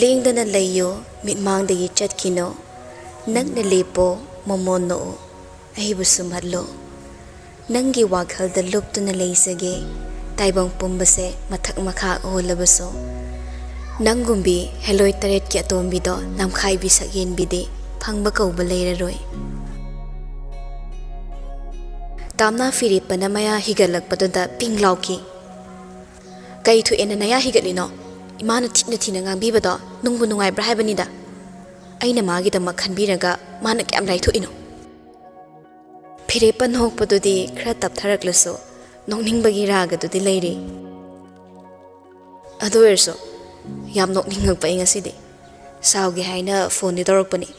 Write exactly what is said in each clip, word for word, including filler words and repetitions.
ꯂꯦꯡꯗꯅ ꯂꯩꯌꯨ, ꯃꯤꯠꯃꯥꯡꯗꯒꯤ ꯆꯠꯈꯤꯅꯨ꯫ ꯅꯛꯅ ꯂꯦꯞꯄꯣ, ꯃꯃꯣꯟ ꯅꯣꯛꯎ, ꯑꯩꯕꯨ ꯁꯨꯝꯍꯠꯂꯨ꯫ ꯅꯪꯒꯤ ꯋꯥꯈꯜꯗ ꯂꯨꯞꯇꯨꯅ ꯂꯩꯖꯒꯦ꯫ ꯇꯥꯏꯕꯪ ꯄꯨꯝꯕꯁꯦ ꯃꯊꯛ ꯃꯈꯥ ꯑꯣꯜꯂꯕꯁꯨ, ꯅꯪꯒꯨꯝꯕꯤ ꯍꯦꯂꯣꯏ ꯇꯔꯦꯠꯀꯤ ꯑꯇꯣꯝꯕꯤꯗꯣ, ꯅꯝꯈꯥꯏꯕꯤ ꯁꯛꯍꯦꯟꯕꯤꯗꯤ ꯐꯪꯕ ꯀꯧꯕ ꯂꯩꯔꯔꯣꯏ꯫ ꯇꯥꯝꯅ ꯐꯤꯔꯦꯞꯄꯅ ꯃꯌꯥ ꯍꯤꯒꯠꯂꯛꯄꯗꯨꯗ ꯄꯤꯡ ꯂꯥꯎꯈꯤ꯫ "ꯀꯩ ꯊꯣꯛꯑꯦꯅ ꯅꯌꯥ ꯍꯤꯒꯠꯂꯤꯅꯣ? ꯏꯃꯥꯅ ꯊꯤꯅ ꯊꯤꯅ ꯉꯥꯡꯕꯤꯕꯗꯣ ꯅꯨꯡꯕꯨ ꯅꯨꯡꯉꯥꯏꯕ꯭ꯔꯥ ꯍꯥꯏꯕꯅꯤꯗ꯫ ꯑꯩꯅ ꯃꯥꯒꯤꯗꯃꯛ ꯈꯟꯕꯤꯔꯒ ꯃꯥꯅ ꯀꯌꯥꯝ ꯂꯥꯏꯊꯣꯛꯏꯅꯣ?" ꯐꯤꯔꯦꯞꯄ ꯅꯣꯛꯄꯗꯨꯗꯤ ꯈꯔ ꯇꯞꯊꯔꯛꯂꯁꯨ, ꯅꯣꯛꯅꯤꯡꯕꯒꯤ ꯔꯥꯒꯗꯨꯗꯤ ꯂꯩꯔꯤ꯫ ꯑꯗꯨ ꯑꯣꯏꯔꯁꯨ ꯌꯥꯝ ꯅꯣꯛꯅꯤꯡꯉꯛꯄ ꯑꯩ ꯉꯁꯤꯗꯤ꯫ ꯁꯥꯎꯒꯦ ꯍꯥꯏꯅ ꯐꯣꯟꯗꯤ ꯇꯧꯔꯛꯄꯅꯤ꯫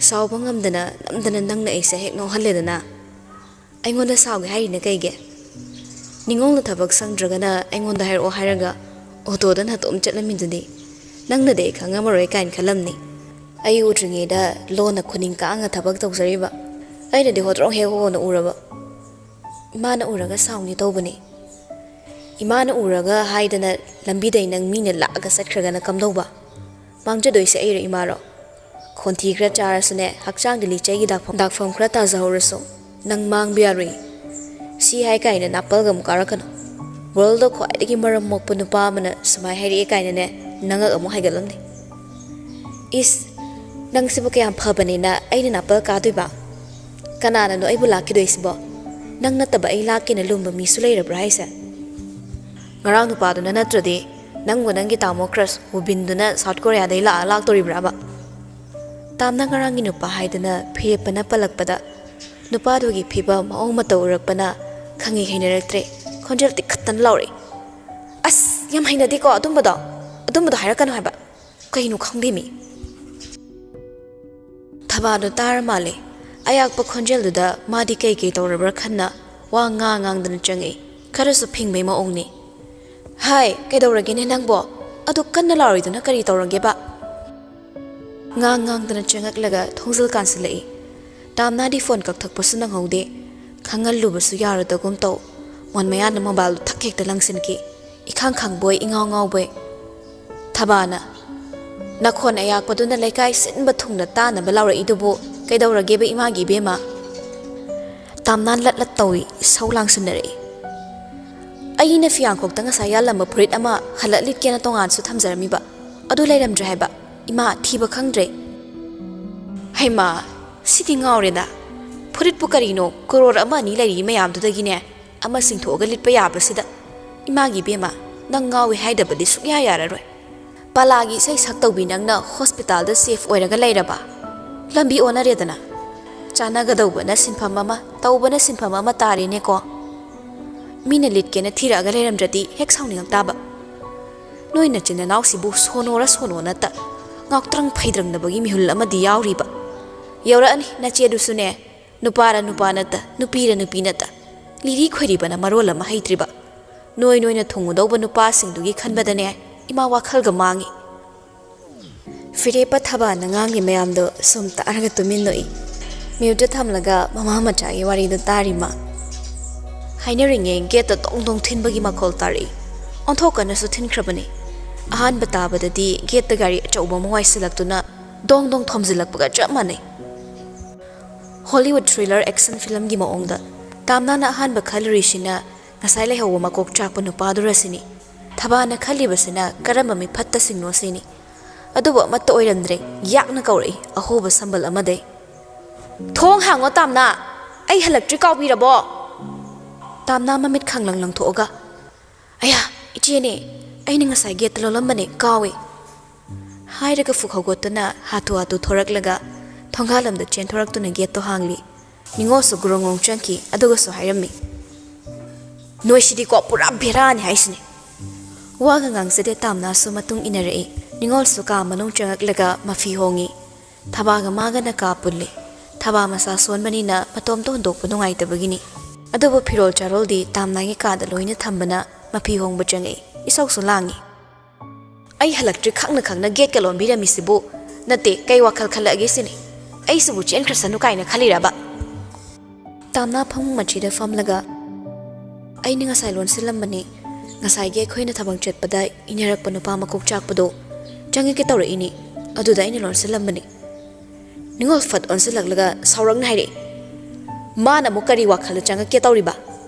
ꯁꯥꯎꯕ ꯉꯝꯗꯅ ꯅꯝꯗꯅ ꯅꯪꯅ ꯑꯩꯁꯦ ꯍꯦꯛ ꯅꯣꯛꯍꯜꯂꯦꯗꯅ꯫ ꯑꯩꯉꯣꯟꯗ ꯁꯥꯎꯒꯦ ꯍꯥꯏꯔꯤꯅ ꯀꯩꯒꯤ? ꯅꯤꯉꯣꯜꯅ ꯊꯕꯛ ꯁꯪꯗ꯭ꯔꯒꯅ ꯑꯩꯉꯣꯟꯗ ꯍꯥꯏꯔꯛꯑꯣ ꯍꯥꯏꯔꯒ ꯑꯣꯇꯣꯗ ꯅꯇꯣꯝ ꯆꯠꯂꯝꯃꯤꯗꯨꯗꯤ꯫ ꯅꯪꯅꯗꯤ ꯑꯩ ꯈꯪꯉꯝꯃꯔꯣꯏ ꯀꯥꯏꯅ ꯈꯜꯂꯝꯅꯤ꯫ ꯑꯩ ꯎꯗ꯭ꯔꯤꯉꯩꯗ ꯂꯣꯟꯅ ꯈꯨꯅꯤꯡ ꯀꯥꯡꯅ ꯊꯕꯛ ꯇꯧꯖꯔꯤꯕ꯫ ꯑꯩꯅꯗꯤ ꯍꯣꯇ꯭ꯔꯣꯡ ꯍꯦꯛ ꯍꯣꯅ ꯎꯔꯕ꯫ ꯏꯃꯥꯅ ꯎꯔꯒ ꯁꯥꯎꯅꯤ ꯇꯧꯕꯅꯤ꯫ ꯏꯃꯥꯅ ꯎꯔꯒ ꯍꯥꯏꯗꯅ ꯂꯝꯕꯤꯗꯩ ꯅꯪ ꯃꯤꯅ ꯂꯥꯛꯑꯒ ꯆꯠꯈ꯭ꯔꯒꯅ ꯀꯝꯗꯧꯕ? ꯃꯥꯡꯖꯗꯣꯏꯁꯦ ꯑꯩꯔꯣ ꯏꯃꯥꯔꯣ? ꯈꯣꯟꯊꯤ ꯈꯔ ꯆꯥꯔꯁꯨꯅꯦ, ꯍꯛꯆꯥꯡꯒꯤ ꯂꯤꯆꯩꯒꯤ ꯗꯥꯛꯐꯝ, ꯗꯥꯛꯐꯝ ꯈꯔ ꯇꯥꯖꯍꯧꯔꯁꯨ, ꯅꯪ ꯃꯥꯡꯕ ꯌꯥꯔꯣꯏ꯫ ꯁꯤ ꯍꯥꯏ ꯀꯥꯏꯅ ꯅꯥꯄꯜꯒ ꯑꯃꯨꯛ ꯀꯥꯔꯛꯀꯅꯨ꯫ ꯋꯥꯔꯜꯗ ꯈ꯭ꯋꯥꯏꯗꯒꯤ ꯃꯔꯝ ꯃꯣꯛꯄ ꯅꯨꯄꯥ ꯑꯃꯅ ꯁꯨꯃꯥꯏ ꯍꯥꯏꯔꯛꯑꯦ ꯀꯥꯏꯅꯅꯦ, ꯅꯉꯛ ꯑꯃꯨꯛ ꯍꯥꯏꯒꯠꯂꯝꯅꯤ꯫ ꯏꯁ, ꯅꯪꯁꯤꯕꯨ ꯀꯌꯥꯝ ꯐꯕꯅꯦꯅ ꯑꯩꯅ ꯅꯥꯄꯜ ꯀꯥꯗꯣꯏꯕ? ꯀꯅꯥꯅꯅꯣ ꯑꯩꯕꯨ ꯂꯥꯛꯈꯤꯗꯣꯏꯁꯤꯕꯣ? ꯅꯪ ꯅꯠꯇꯕ ꯑꯩ ꯂꯥꯛꯀꯦꯅ ꯂꯨꯝꯕ ꯃꯤꯁꯨ ꯂꯩꯔꯕ꯭ꯔꯥ ꯍꯥꯏꯁꯦ? ꯉꯔꯥꯡ ꯅꯨꯄꯥꯗꯨꯅ ꯅꯠꯇ꯭ꯔꯗꯤ ꯅꯪꯕꯨ ꯅꯪꯒꯤ ꯇꯥꯃꯣ ꯀ꯭ꯔꯁ ꯋꯨꯕꯤꯟꯗꯨꯅ ꯁꯥꯎꯠ ꯀꯣꯔꯤꯌꯥꯗꯩ ꯂꯥꯛꯑ ꯂꯥꯛꯇꯣꯔꯤꯕ꯭ꯔꯥꯕ? ꯇꯥꯝꯅ ꯉꯔꯥꯡꯒꯤ ꯅꯨꯄꯥ ꯍꯥꯏꯗꯅ ꯐꯤꯔꯦꯞꯄꯅ ꯄꯜꯂꯛꯄꯗ, ꯅꯨꯄꯥꯗꯨꯒꯤ ꯐꯤꯕꯝ ꯃꯑꯣꯡ ꯃꯇꯧ ꯎꯔꯛꯄꯅ ꯈꯪꯍꯩ ꯍꯩꯅꯔꯛꯇ꯭ꯔꯦ꯫ ꯈꯣꯟꯖꯦꯜ ꯇꯤꯛꯈꯠꯇꯅ ꯂꯥꯎꯔꯛꯏ, "ꯑꯁ, ꯌꯥꯝ ꯍꯩꯅꯗꯦꯀꯣ ꯑꯗꯨꯝꯕꯗꯣ꯫ ꯑꯗꯨꯝꯕꯗꯣ ꯍꯥꯏꯔꯛꯀꯅꯨ ꯍꯥꯏꯕ꯫ ꯀꯩꯅꯣ ꯈꯪꯗꯦ ꯃꯤ꯫" ꯊꯕꯥꯗꯣ ꯇꯥꯔ ꯃꯥꯜꯂꯦ꯫ ꯑꯌꯥꯛꯄ ꯈꯣꯟꯖꯦꯜꯗꯨꯗ ꯃꯥꯗꯤ ꯀꯩ ꯀꯩ ꯇꯧꯔꯕ꯭ꯔꯥ ꯈꯟꯅ ꯋꯥ ꯉꯥꯡ ꯉꯥꯡꯗꯅ ꯆꯪꯉꯛꯏ꯫ ꯈꯔꯁꯨ ꯐꯤꯡꯕꯩ ꯃꯑꯣꯡꯅꯤ꯫ "ꯍꯥꯏ, ꯀꯩꯗꯧꯔꯒꯦꯅꯦ ꯅꯪꯕꯣ? ꯑꯗꯨ ꯀꯟꯅ ꯂꯥꯎꯔꯤꯗꯨꯅ ꯀꯔꯤ ꯇꯧꯔꯒꯦꯕ?" ꯉꯥꯡ ꯉꯥꯡꯗꯅ ꯆꯪꯉꯛꯂꯒ ꯊꯣꯡꯖꯤꯜ ꯀꯥꯟꯁꯤꯜꯂꯛꯏ꯫ ꯇꯥꯝꯅꯥꯗꯤ ꯐꯣꯟ ꯀꯛꯊꯛꯄꯁꯨ ꯅꯪꯍꯧꯗꯦ꯫ ꯈꯪꯍꯜꯂꯨꯕꯁꯨ ꯌꯥꯔꯗꯒꯨꯝ ꯇꯧ꯫ ꯃꯣꯟ ꯃꯌꯥꯅ ꯃꯣꯕꯥꯏꯜꯗꯨ ꯊꯛ ꯍꯦꯛꯇ ꯂꯪꯁꯤꯟꯈꯤ꯫ ꯏꯈꯥꯡ ꯈꯪꯕꯣꯏ ꯏꯉꯥꯎ ꯉꯥꯎꯕꯣꯏ꯫ ꯊꯕꯥꯅ, ꯅꯈꯣꯟ ꯑꯌꯥꯛꯄꯗꯨꯅ ꯂꯩꯀꯥꯏ ꯁꯤꯟꯕ ꯊꯨꯡꯅ ꯇꯥꯅꯕ ꯂꯥꯎꯔꯛꯏꯗꯨꯕꯨ ꯀꯩꯗꯧꯔꯒꯦꯕ ꯏꯃꯥꯒꯤ ꯏꯕꯦꯝꯃ? ꯇꯥꯝꯅꯥ ꯂꯠ ꯂꯠ ꯇꯧꯏ, ꯏꯁꯧ ꯂꯥꯡꯁꯤꯟꯅꯔꯛꯏ꯫ ꯑꯩꯅ ꯐꯤꯌꯥꯡꯈꯣꯛꯇ ꯉꯁꯥꯏ ꯌꯥꯜꯂꯝꯕ ꯐꯨꯔꯤꯠ ꯑꯃ ꯍꯜꯂꯛ ꯂꯤꯠꯀꯦꯅ ꯇꯣꯉꯥꯟꯁꯨ ꯊꯝꯖꯔꯝꯃꯤꯕ, ꯑꯗꯨ ꯂꯩꯔꯝꯗ꯭ꯔꯦ ꯍꯥꯏꯕ꯫ ꯏꯃꯥ, ꯊꯤꯕ ꯈꯪꯗ꯭ꯔꯦ꯫ ꯍꯩꯃꯥ, ꯁꯤꯗꯤ ꯉꯥꯎꯔꯦꯗ꯫ ꯐꯨꯔꯤꯠꯄꯨ ꯀꯔꯤꯅꯣ, ꯀꯔꯣꯔ ꯑꯃ ꯑꯅꯤ ꯂꯩꯔꯤ ꯃꯌꯥꯝꯗꯨꯗꯒꯤꯅꯦ ꯑꯃ ꯁꯤꯡꯊꯣꯛꯑꯒ ꯂꯤꯠꯄ ꯌꯥꯕꯁꯤꯗ꯫ ꯏꯃꯥꯒꯤ ꯏꯕꯦꯝꯃ, ꯅꯪ ꯉꯥꯎꯏ ꯍꯥꯏꯗꯕꯗꯤ ꯁꯨꯛꯌꯥ ꯌꯥꯔꯔꯣꯏ꯫ ꯄꯂꯥꯒꯤ ꯏꯁꯩ ꯁꯛꯇꯧꯕꯤ ꯅꯪꯅ ꯍꯣꯁꯄꯤꯇꯥꯜꯗ ꯁꯦꯐ ꯑꯣꯏꯔꯒ ꯂꯩꯔꯕ? ꯂꯝꯕꯤ ꯑꯣꯟꯅꯔꯦꯗꯅ꯫ ꯆꯥꯅꯒꯗꯧꯕꯅ ꯁꯤꯟꯐꯝ ꯑꯃ, ꯇꯧꯕꯅ ꯁꯤꯟꯐꯝ ꯑꯃ ꯇꯥꯔꯦꯅꯦꯀꯣ꯫ ꯃꯤꯅ ꯂꯤꯠꯀꯦꯅ ꯊꯤꯔꯛꯑꯒ ꯂꯩꯔꯝꯗ꯭ꯔꯗꯤ ꯍꯦꯛ ꯁꯥꯎꯅꯤꯡꯉꯛ ꯇꯥꯕ꯫ ꯅꯣꯏ ꯅꯆꯤꯟ ꯅꯅꯥꯎꯁꯤꯕꯨ ꯁꯣꯅꯣꯔ ꯁꯣꯅꯣ ꯅꯠꯇ, ꯉꯥꯎꯇ꯭ꯔꯪ ꯐꯩꯗ꯭ꯔꯪꯅꯕꯒꯤ ꯃꯤꯍꯨꯜ ꯑꯃꯗꯤ ꯌꯥꯎꯔꯤꯕ꯫ ꯌꯧꯔꯛꯑꯅꯤ ꯅꯆꯦꯗꯨꯁꯨꯅꯦ, ꯅꯨꯄꯥꯔ ꯅꯨꯄꯥ ꯅꯠꯇ, ꯅꯨꯄꯤꯔ ꯅꯨꯄꯤ ꯅꯠꯇ, ꯂꯤꯔꯤ ꯈꯣꯏꯔꯤꯕꯅ ꯃꯔꯣꯜ ꯑꯃ ꯍꯩꯇ꯭ꯔꯤꯕ꯫ ꯅꯣꯏ ꯅꯣꯏꯅ ꯊꯨꯡꯉꯨꯗꯧꯕ ꯅꯨꯄꯥꯁꯤꯡꯗꯨꯒꯤ ꯈꯟꯕꯗꯅꯦ ꯏꯃꯥ ꯋꯥꯈꯜꯒ ꯃꯥꯡꯉꯤ꯫ ꯐꯤꯔꯦꯞꯄ ꯊꯕꯥꯅ ꯉꯥꯡꯂꯤ ꯃꯌꯥꯝꯗꯣ ꯁꯨꯝ ꯇꯥꯔꯒ ꯇꯨꯃꯤꯟ ꯅꯣꯛꯏ꯫ ꯃ꯭ꯌꯨꯠꯇ ꯊꯝꯂꯒ ꯃꯃꯥ ꯃꯆꯥꯒꯤ ꯋꯥꯔꯤꯗꯣ ꯇꯥꯔꯤ ꯃꯥ꯫ ꯍꯥꯏꯅꯔꯤꯉꯩ ꯒꯦꯠꯇ ꯗꯣꯡ ꯗꯣꯡ ꯊꯤꯟꯕꯒꯤ ꯃꯈꯣꯜ ꯇꯥꯔꯛꯏ꯫ ꯑꯣꯟꯊꯣꯛꯀꯅꯁꯨ ꯊꯤꯟꯈ꯭ꯔꯕꯅꯤ꯫ ꯑꯍꯥꯟꯕ ꯇꯥꯕꯗꯗꯤ ꯒꯦꯠꯇ ꯒꯥꯔꯤ ꯑꯆꯧꯕ ꯑꯃ ꯋꯥꯏꯁꯤꯜꯂꯛꯇꯨꯅ ꯗꯣꯡ ꯗꯣꯡ ꯊꯣꯝꯖꯤꯜꯂꯛꯄꯒ ꯆꯞ ꯃꯥꯟꯅꯩ꯫ ꯍꯣꯂꯤꯋꯨꯗ ꯊ꯭ꯔꯤꯂꯔ ꯑꯦꯛꯁꯟ ꯐꯤꯂꯝꯒꯤ ꯃꯑꯣꯡꯗ ꯇꯥꯝꯅꯥꯅ ꯑꯍꯥꯟꯕ ꯈꯜꯂꯨꯔꯤꯁꯤꯅ ꯉꯁꯥꯏ ꯂꯩꯍꯧꯕ ꯃꯀꯣꯛ ꯆꯥꯛꯄ ꯅꯨꯄꯥꯗꯨꯔ ꯁꯤꯅꯤ꯫ ꯊꯕꯥꯅ ꯈꯜꯂꯤꯕꯁꯤꯅ ꯀꯔꯝꯕ ꯃꯤꯐꯠꯇꯁꯤꯡꯅꯣ ꯁꯤꯅꯤ꯫ ꯑꯗꯨꯕꯨ ꯑꯃꯠꯇ ꯑꯣꯏꯔꯝꯗ꯭ꯔꯦ꯫ ꯌꯥꯛꯅ ꯀꯧꯔꯛꯏ ꯑꯍꯣꯕ ꯁꯝꯕꯜ ꯑꯃꯗꯩ, "ꯊꯣꯡ ꯍꯥꯡꯉꯣ ꯇꯥꯝꯅꯥ, ꯑꯩ ꯍꯜꯂꯛꯇ꯭ꯔꯤ ꯀꯥꯎꯕꯤꯔꯕꯣ?" ꯇꯥꯝꯅꯥ ꯃꯃꯤꯠ ꯈꯪꯂꯪ ꯂꯪꯊꯣꯛꯑꯒ, "ꯑꯌꯥ, ꯏꯆꯦꯅꯦ, ꯑꯩꯅ ꯉꯁꯥꯏ ꯒꯦꯠꯇ ꯂꯣꯜꯂꯝꯕꯅꯦ, ꯀꯥꯎꯋꯦ," ꯍꯥꯏꯔꯒ ꯐꯨꯛ ꯍꯧꯒꯠꯇꯨꯅ ꯍꯥꯊꯨ ꯍꯥꯊꯨ ꯊꯣꯔꯛꯂꯒ ꯊꯣꯡꯒꯥꯜꯂꯝꯗ ꯆꯦꯟꯊꯣꯔꯛꯇꯨꯅ ꯒꯦꯠꯇꯣ ꯍꯥꯡꯂꯤ꯫ ꯅꯤꯉꯣꯜꯁꯨ ꯒ꯭ꯔꯣꯡ ꯒ꯭ꯔꯣꯡ ꯆꯪꯈꯤ, ꯑꯗꯨꯒꯁꯨ ꯍꯥꯏꯔꯝꯃꯤ, "ꯅꯣꯏꯁꯤꯗꯤꯀꯣ ꯄꯨꯔꯥ ꯕꯦꯔꯥꯅꯤ ꯍꯥꯏꯁꯤꯅꯤ꯫" ꯋꯥꯒ ꯉꯥꯡꯖꯗꯦ ꯇꯥꯝꯅꯥꯁꯨ ꯃꯇꯨꯡ ꯏꯟꯅꯔꯛꯏ꯫ ꯅꯤꯉꯣꯜꯁꯨ ꯀꯥ ꯃꯅꯨꯡ ꯆꯪꯉꯛꯂꯒ ꯃꯐꯤ ꯍꯣꯡꯉꯤ꯫ ꯊꯕꯥꯒ ꯃꯥꯒꯅ ꯀꯥ ꯄꯨꯜꯂꯤ꯫ ꯊꯕꯥ ꯃꯁꯥ ꯁꯣꯟꯕꯅꯤꯅ ꯃꯇꯣꯝꯇ ꯍꯨꯟꯗꯣꯛꯄ ꯅꯨꯡꯉꯥꯏꯇꯕꯒꯤꯅꯤ꯫ ꯑꯗꯨꯕꯨ ꯐꯤꯔꯣꯜ ꯆꯥꯔꯣꯜꯗꯤ ꯇꯥꯝꯅꯥꯒꯤ ꯀꯥꯗ ꯂꯣꯏꯅ ꯊꯝꯕꯅ ꯃꯐꯤ ꯍꯣꯡꯕ ꯆꯪꯉꯛꯏ꯫ ꯏꯁꯧꯁꯨ ꯂꯥꯡꯉꯤ꯫ "ꯑꯩ ꯍꯜꯂꯛꯇ꯭ꯔꯤ ꯈꯪꯅ ꯈꯪꯅ ꯒꯦꯠꯀ ꯂꯣꯟꯕꯤꯔꯝꯃꯤꯁꯤꯕꯨ? ꯅꯠꯇꯦ, ꯀꯩ ꯋꯥꯈꯜ ꯈꯜꯂꯛꯑꯒꯦ ꯁꯤꯅꯤ? ꯑꯩꯁꯤꯕꯨ ꯆꯦꯟꯈ꯭ꯔꯁꯅꯨ ꯀꯥꯏꯅ ꯈꯜꯂꯤꯔꯕ?" ꯇꯥꯝꯅꯥ ꯐꯃꯨꯡ ꯃꯆꯤꯗ ꯐꯝꯂꯒ, "ꯑꯩꯅ ꯉꯁꯥꯏ ꯂꯣꯟꯁꯤꯜꯂꯝꯕꯅꯤ꯫ ꯉꯁꯥꯏꯒꯤ ꯑꯩꯈꯣꯏꯅ ꯊꯕꯛ ꯆꯠꯄꯗ ꯏꯟꯅꯔꯛꯄ ꯅꯨꯄꯥ ꯃꯀꯣꯛ ꯆꯥꯛꯄꯗꯣ, ꯆꯪꯉꯛꯀꯦ ꯇꯧꯔꯛꯏꯅꯤ꯫ ꯑꯗꯨꯗ ꯑꯩꯅ ꯂꯣꯟꯁꯤꯜꯂꯝꯕꯅꯤ꯫ ꯅꯤꯉꯣꯜ ꯐꯠ ꯑꯣꯟꯁꯤꯜꯂꯛꯂꯒ ꯁꯥꯎꯔꯛꯅ ꯍꯥꯏꯔꯛꯏ, "ꯃꯥꯅ ꯑꯃꯨꯛ ꯀꯔꯤ ꯋꯥꯈꯜꯗ ꯆꯪꯉꯛꯀꯦ ꯇꯧꯔꯤꯕ?